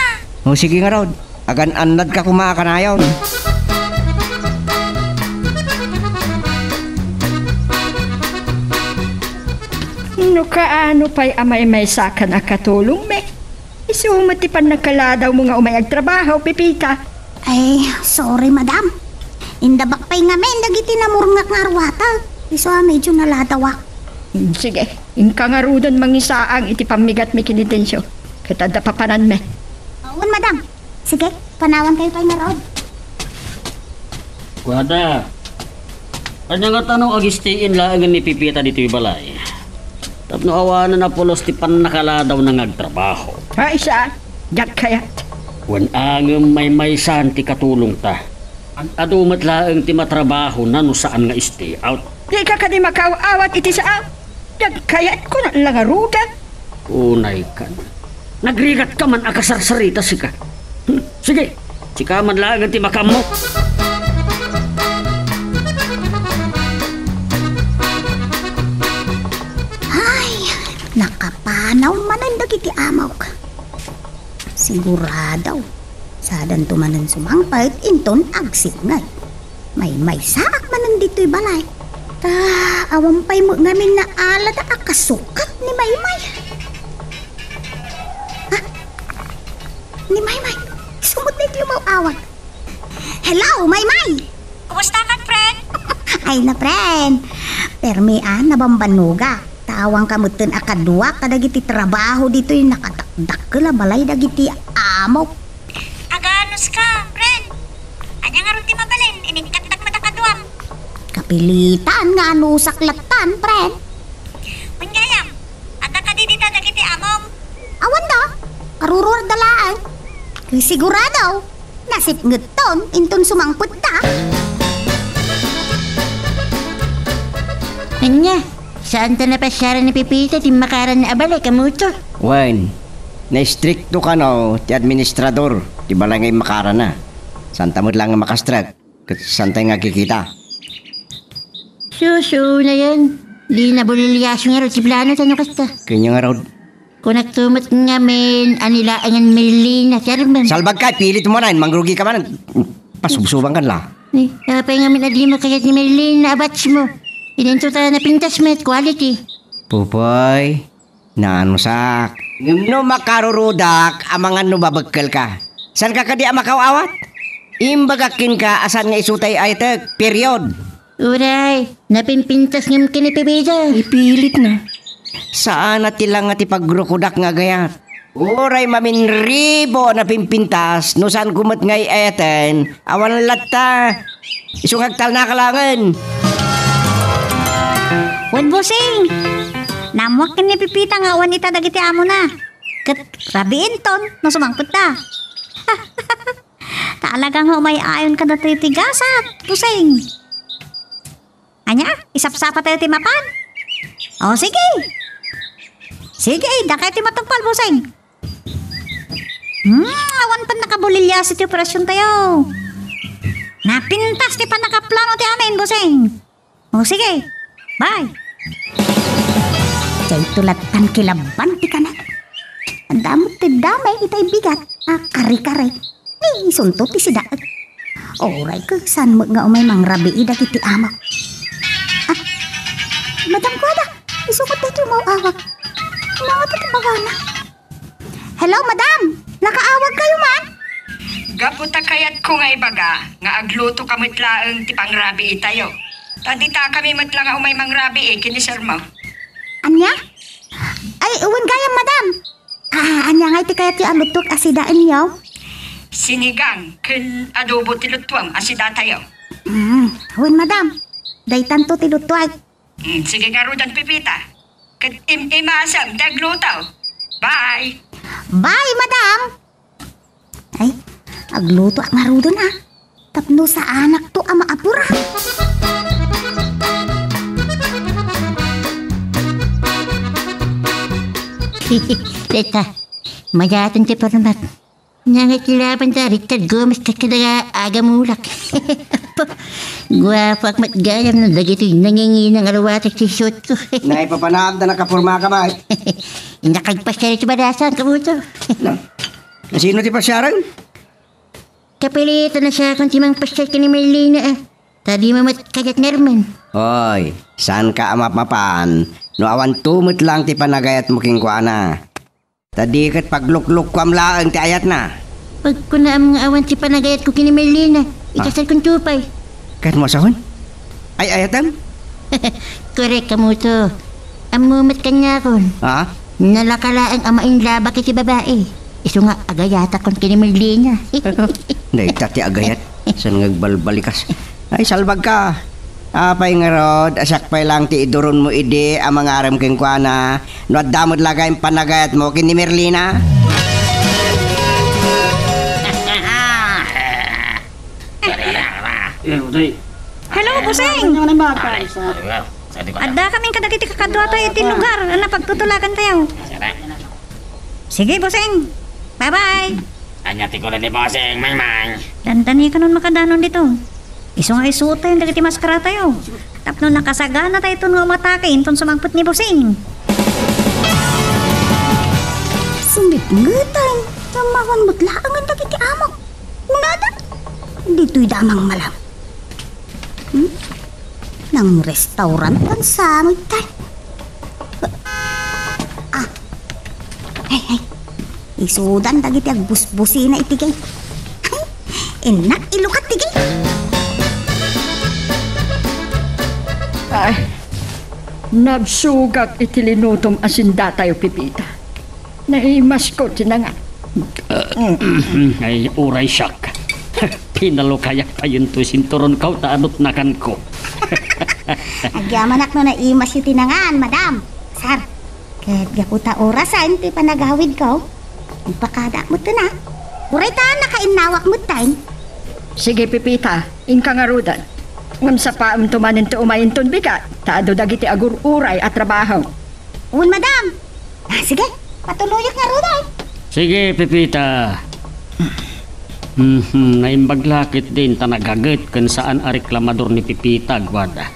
O, sige ngarud. Agan-annadka koma a kanayon. No kaano pay a maymaysakan a katulongmi? Isu met ti pannakaladawmo nga umay agtrabaho, Pipita. Ay, sorry, madam. Indabak pay ngamin dagiti namurngak nga arwatag. Isu a medyo naladawak. Hmm, sige, inka ngaruden mangisaang iti pammigatmi ken ni Dencio. Ket adda papananmi. Awan, madam. Sige, panawan kayo pay ngarud. Guada, ania ngata no agistien laengen ni Pipita ditoy balay? Tapno awanen a pulos ti pannakaladawna nga agtrabaho. Ay, saan? Diak kayat. Wen a ngem maymaysan ti katulongta. Ad-adu met laeng ti matrabahona no saan nga stay out. Dika kadi makaaw-awat iti saaw? Dagkayatko na la ngaruden. Unay kan. Nagrigat ka man a kasarsarita sika. Hmm, sige, sika man laeng ti makaammo. Ay, nakapanaw manen dagiti amok. Sigurado, sadanto manen sumangpet inton agsipnget. Maymaysaak manen ditoy balay. Ta, awan pay met ngamin naalada a kasukat ni Maymay. Ha? Ni Maymay, isu met daytoy umaw-awat. Hello, Maymay! Kumusta kan, friend? Ay na, friend. Permi a nabambanuga. Ta awan ka metten a kadua kadagiti trabaho ditoy nakadakdakkel a balay dagiti amok. Aganos ka, friend? Ania ngarud ti mabalin? Inikkatak met a kaduam. Kapilitan nga anusak lattan, friend. Wen gayam, adda kadi dita dagiti amom? Awan da. Karuruar da laeng. Sigurado. Nasipngetton inton sumangpet da. Ania, saan ta napasiaran ni Pepita ti immakaranna a balay, Kamuto? Wen, naistrikto kano ti administrador ti balay nga immakaranna. Saan ta met laeng nga makastrek, ket saan tay nga agkikita. Susunayan, di nabuliliaso ngarud ti plano ta no kasta. Kanya ngarud, Kunakto met ngamin a ni laengen Merlina, Chairman. Salbag ka, pilit mo na, mangrugi ka man. Pasubsuban kan la. Ni, apay ngamin a dimo kayat ni Merlina a batch mo? Idinto ta napintas met, quality. Pupoy, naanusak. Ngem no makarurudak, amangan no babekkel ka. Saan ka kadi a makaw-awat? Imbagak kenka a saan nga isu tay ayatek, period. Uray, napimpintas ngem ken ni Pepita. Ipilit na. Saan a ti langa ti pagrukodak nga agayat. Uray maminribo a napimpintas, no saan ko met nga ay-ayaten, awan latta. Isu nga agtalna ka laengen. Wen, Bossing. Naammoak ken ni Pepita nga awan ita dagiti amona. Ket rabiinton no sumangpet da. Talaga nga umay-ayon kadatayo ti gasat, Bossing. Ania, isapsapa tayo ti mapan? O, sige. Sige, dakay ti matungpal, Bossing. Hmm, awan pay nakabulilias iti operasyon tayo. Napintas ti pannakaplano ti amin, Bossing. O, sige. Bye. Dayto lattan kilabban ti kanen. Damot ti damay itay bigat a kare-kare. Ni isunto ti sidaek. Uray ket saan met nga umay mangrabii dagiti amok. Ah, Madam Guada, isu met daytoy umaw-awak. Nangata ti bagana? Hello, madam! Nakaawag kayo man? Gapu ta kayatko nga ibaga nga agluto ka met laeng ti pangrabii tayo. Ta dita kami met la nga umay mangrabii ken ni sir mo. Ania? Ay, wen gayam, madam. Ah, ania ngay ti kayatyo a lutuek a sidaenyo? Sinigang ken adobo ti lutuem a sidatayo. Mm, wen, madam. Daytanto ti lutuek. Mm, sige ngaruden, Pepita. Ket im-imasem ti agluto. Bye. Bye, madam. Ay, aglutoak ngaruden a. Tapno saanakto a maapura. Teka, mayaten ti parmak. Nangitilaban da Richard Gomez ket kada Aga Mulak. Guapoak met gayam no dagitoy nanginginang a ruatek ti suotko. Naipapanaam ta nakaporma ka, bay. Nakagpasiar iti barasan, Kamuto. Na, sino ti pasiaran? Kapilitan a siakon ti mangpasiar ken ni Merlina, a. Ta dimo met kayat ngarud. Oy, saanka a mapapan no awanto met laeng ti panagayatmo kenkuana. Ta di ket pagluklukkuam laeng ti ayatna. Pagkunaam nga awan ti panagayatko ken ni Merlina, ikasarkonto pay. Ket mo saon? Ay-ayatem? Korek, Kamuto. Ammo met kaniakon. Ha? Nalaka laeng a mainlabak iti babai. Isu nga agayatakon ken ni Merlina. Dayta ti agayat. Saan nga agbalbalikas? Ay, salbagka. Apay ngarud, a siak pay laeng ti iduronmo idi a mangarem kenkuana no adda met la gayam panagayatmo ken ni Merlina? Eh, uday. Hello, Bossing! Ano nga naman, Ay, sa ano nga? Sa di ko alam. Adda kami kadagiti kakaduatayo iti lugar a napagtutulagantayo. Sana. Sige, Bossing. Bye-bye. Ania ti kuna ni Bossing, Mangmang? Dandani kanon makadanon dito. Isu nga isuottayo dagiti maskaratayo. Tapno nakasaganatayo nga umatake inton sumangpet ni Bossing. Sumipngetan, tamawan met laengen dagiti amok. Kunada, ditoy damang malam. Hmm? Nang restaurant kan sa amin, tay. Ah. Ay, ay. Isudan dagiti agbusbusina iti gate. Innak ilukat ti gate. Ay, nabsugak iti linutom a sendatayo, Pepita. Naimasko ti nangan. Ay, uray siak. Pinalukayak payonto sinturonko ta anut nakanko. Agyamanak no naimasyo ti nangan, madam. Sir, ket gapu ta orasen ti panagawidko, impakadak metten a. Uray ta nakainnawak metten. Sige, Pepita, inka ngaruden. Ngem sapaemto manen ti umay inton bigat, ta adu dagiti agur-uray a trabaho. Wen, madam. Ah, sige, patuloyak ngaruden. Sige, Pepita. Mhm, naimbag la ketdin ta nagaget ken saan a reklamador ni Pepita, Guarda.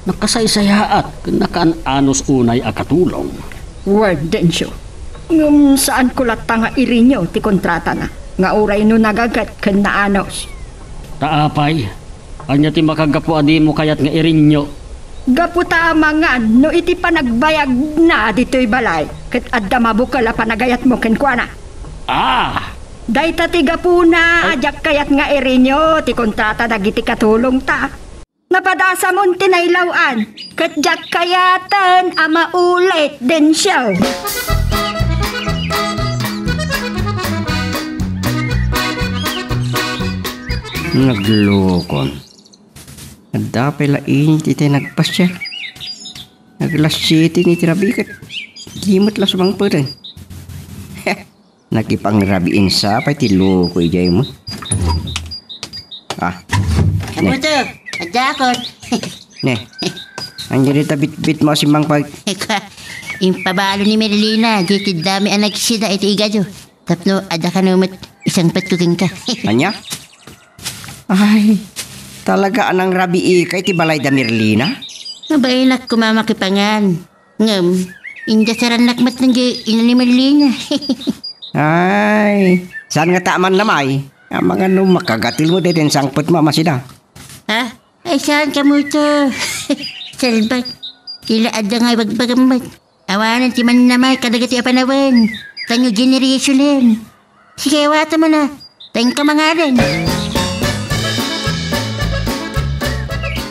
Nakasaysayaat ken nakaan-anos unay a katulong. Wen, Dencio. Ngem saanko latta nga irinyo ti kontratana, nga uray no nagaget ken naanos. Ta apay, ania ti makagapu a dimo kayat nga irinyo? Gapu ta amangan no iti panagbayagna ditoy balay, ket adda mabukel a panagayatmo kenkuana. Ah! Dayta ti gapuna a Ay. Diak kayat nga irinyo ti kontrata dagiti katulongta. Napadasamon ti nailaw-an, ket diak kayaten a maulit, Dencio. Naglukon. Adda pay la init itay nagpasiar. Nag-alas siete ni ti rabii ket di met la sumangpeten. Nakipangrabiin sa pay ti loko idiay mo. Ah. Ne. Kamuto, adakon. Ne. Ania dita bitbit mo a simmangpet? Ika, impabalo ni Merlina, di ti dami a nagsida iti igado. Tapno adda kano met isangpetko kenka. Ania? Ay, talaga a nangrabiika iti balay da Merlina? Nabainak koma makipangan. Ngem, indasarannak met dagiti ina ni Merlina. Ay, saan nga ta aman lamay? Amangan no makagatil mo dayta insangpet mo a masida. Ha? Ay, saan kamuto? Salbag. Ila adda nga ibagbagam met. Awanen ti mannamay kadagiti a panawen. Tanyo generationen. Sige, awatem na. Tayong kamangalan.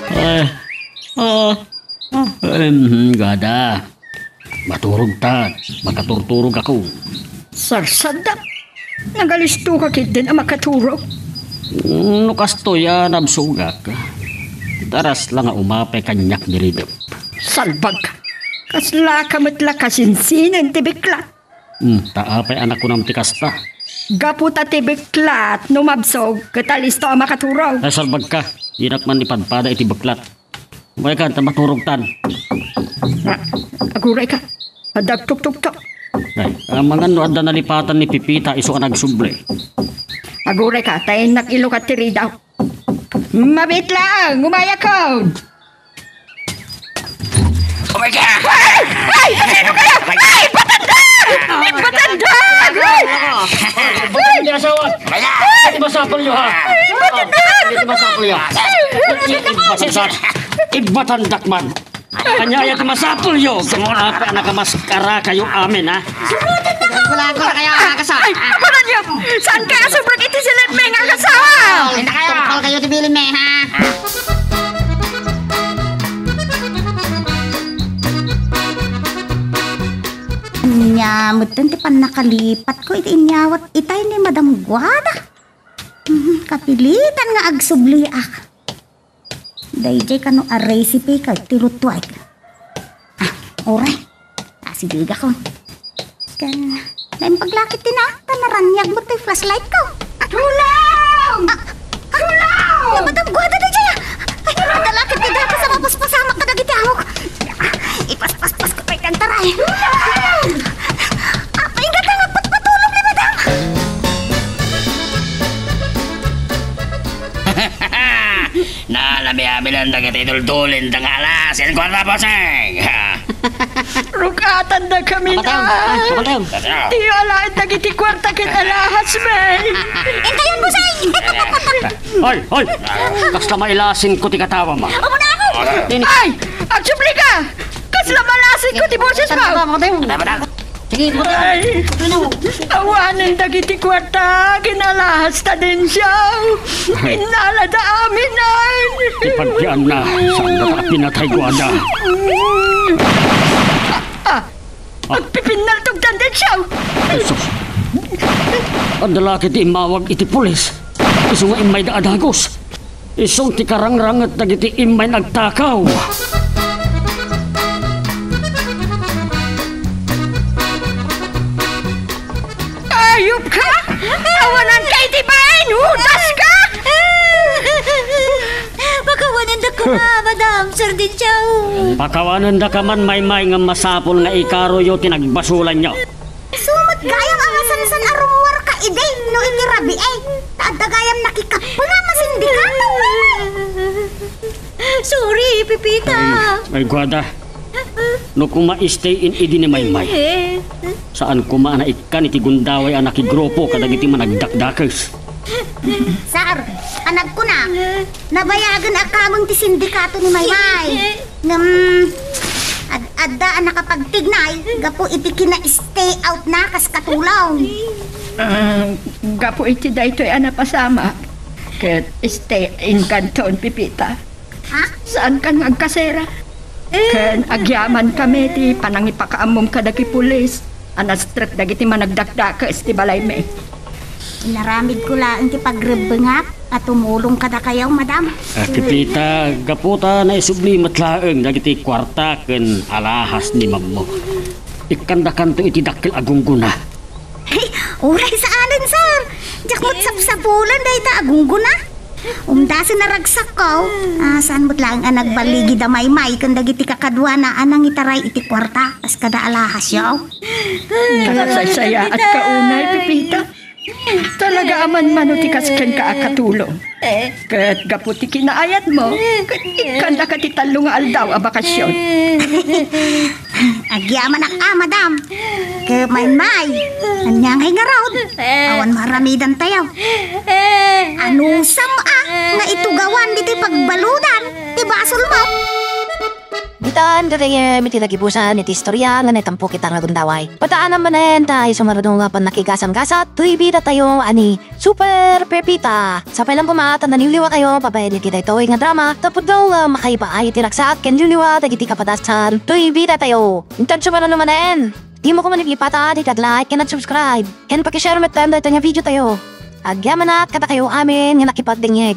Eh, ah, ah, em, Guarda. Maturog ta. Makaturturog ako. Sarsadda. Nagalisto ka ketdin a makaturog? No kastoy a nabsugak, daras la nga umapay kaniak ni Ridep. Salbag ka. Kasla ka met la kasinsinen ti biklat. Hmm, ta apay a nakunam ti kasta? Gapu ta ti biklat, no mabsog, ket alisto a makaturog. Ay, salbag ka. Dinak man ipadpada iti biklat. Umaykan, ta maturogtan. Ah, aguray ka. Adda agtuktuktok. Ay, amangan no adda nalipatan ni Pipita isu a nagsubli. Aguray ka, ta innak ilukat ti ridaw. Mabiit laeng, umayakon! Oh my God! Ay! Ay! Sino kayo? Ay! Batandag! Ay! Batandag! Ay! Ay! Ay! Ay! Ay! Ay! Masapul nyo, ha? Ay! Batandag! Ay! Masapul nyo. Ay! Batandag! Ay! Batandag man. Ania aya ti masapulyo? Sumurot pa, nakamaskara kayo amin, ha? Wala ko na kayo, ha, kasa. Ay, apunan niyo! Saan ka asubot iti siliping nga kasawa? Tungkol kayo ti bilin, me, ha? Ania metten ti pannakalipat ko iti inyawat itay ni Madam Guada. Hmm, kapilitan nga agsubliak. Daydiay kano a recipe ket ti lutuek. Ah, uray. Asidegakon. Ken, naimbag la ketdin a, ta naraniag met ti flashlight ko. Tulong! Ah, ah, Tulong! Madam Guada daydiay, Nalamiaminan dagiti tultulin da nga alas ken kuarta, bossing! Rukatandakami. Mapatay! Ay, mapatay! Diyo alaen dagiti kuarta ken alahasmi. Intayon, bossing! Hoy, hoy! Kasla mailasinko ti katawam, a. Umunakon! Ay! Agsuplika! Kasla mailasinko ti bosesmo! Mapatay! Mapatay! Sige, mapatay! Ay! Awanen dagiti kuarta ken alahasta, Dencio! Innalada amin, ay! Ti pagtianna, saanda ta a pinatay, Guada. Ah! Agpipinnaltogtan, Dencio! Ay, sus! Adda la ketdi immawag iti pulis. Isu nga immayda a dagus. Isu ti karangranget dagiti immay nagtakaw. Ayupka! Awananka iti bain! Hudaska! Pakawanendakon, Madam, Sir Dencio. Pakawanendakaman, Maymay, ngem masapul nga ikaroyo ti nagbasulanyo. Isu met gayam a masansan a rummuarka idi no iti rabii, ta adda gayam nakikappenga a masindikato, Maymay. Sorry, Pepita. Ay, ay, Guada. No koma stay in idi ni Maymay, saan koma a naikkan iti gundaway a nakigrupo kadagiti managdakdakes. Sir, a nagkuna, nabayagen a kameng ti sindikato ni Maymay. Ngem, ad-, adda a nakapagtignay gapu iti kina-stay out na kas katulong. Ah, gapu iti daytoy a napasamak, ket stay in kanton, Pepita. Ha? Saankan nga agkasera? Eh. Ken agyamankami ti panangipakaammom kadagiti pulis a na-strip dagiti managdakdakes ti balaymi. Inaramidko laeng ti pagrebbengak a tumulong kadakayo, Madam. Ah, Pepita, gapu ta naisubli met laeng dagiti kuarta ken alahas ni Mammo, ikkandakanto iti dakkel a gunggona. Ay, uray saanen, sir. Diak met sapsapulen dayta a gunggona. Umdasen a ragsakko. Ah, saan met laeng a nagbaligi da Maymay ken dagiti kakaduana a nangitaray iti kuarta kas kada alahasyo? Kasaysayaat ka unay, Pepita. Talaga a manmano ti kas kenka a katulong. Ket gapu ti kinaayatmo, ket ikkandaka ti tallo nga aldaw a bakasyon. Agyamanak a, Madam. Ket Maymay, ania ngay ngarud? Awan maaramidantayo. Anusam a nga itugawan ditoy pagbaludan ti basolmo? Ditan, gagayyem, iti nagibusan iti istorya nga naitampok ita nga gundaway. Pataanam manen ta isu ngarud nga pannakigasam-gasat toy bidatayo a ni Super Pepita. Sapay lang koma ta naliwliwatayo babaen iti daytoy nga drama tapno nga makaipaay iti ragsak ken liwliwa dagiti kapadasan toy bidatayo. Intan sumaruno manen, dimo koma liplipata ti ag-like ken ag-subscribe ken paki-share metten daytoy nga videotayo. Agyamanak kadakayo amin nga nakipagdengngeg.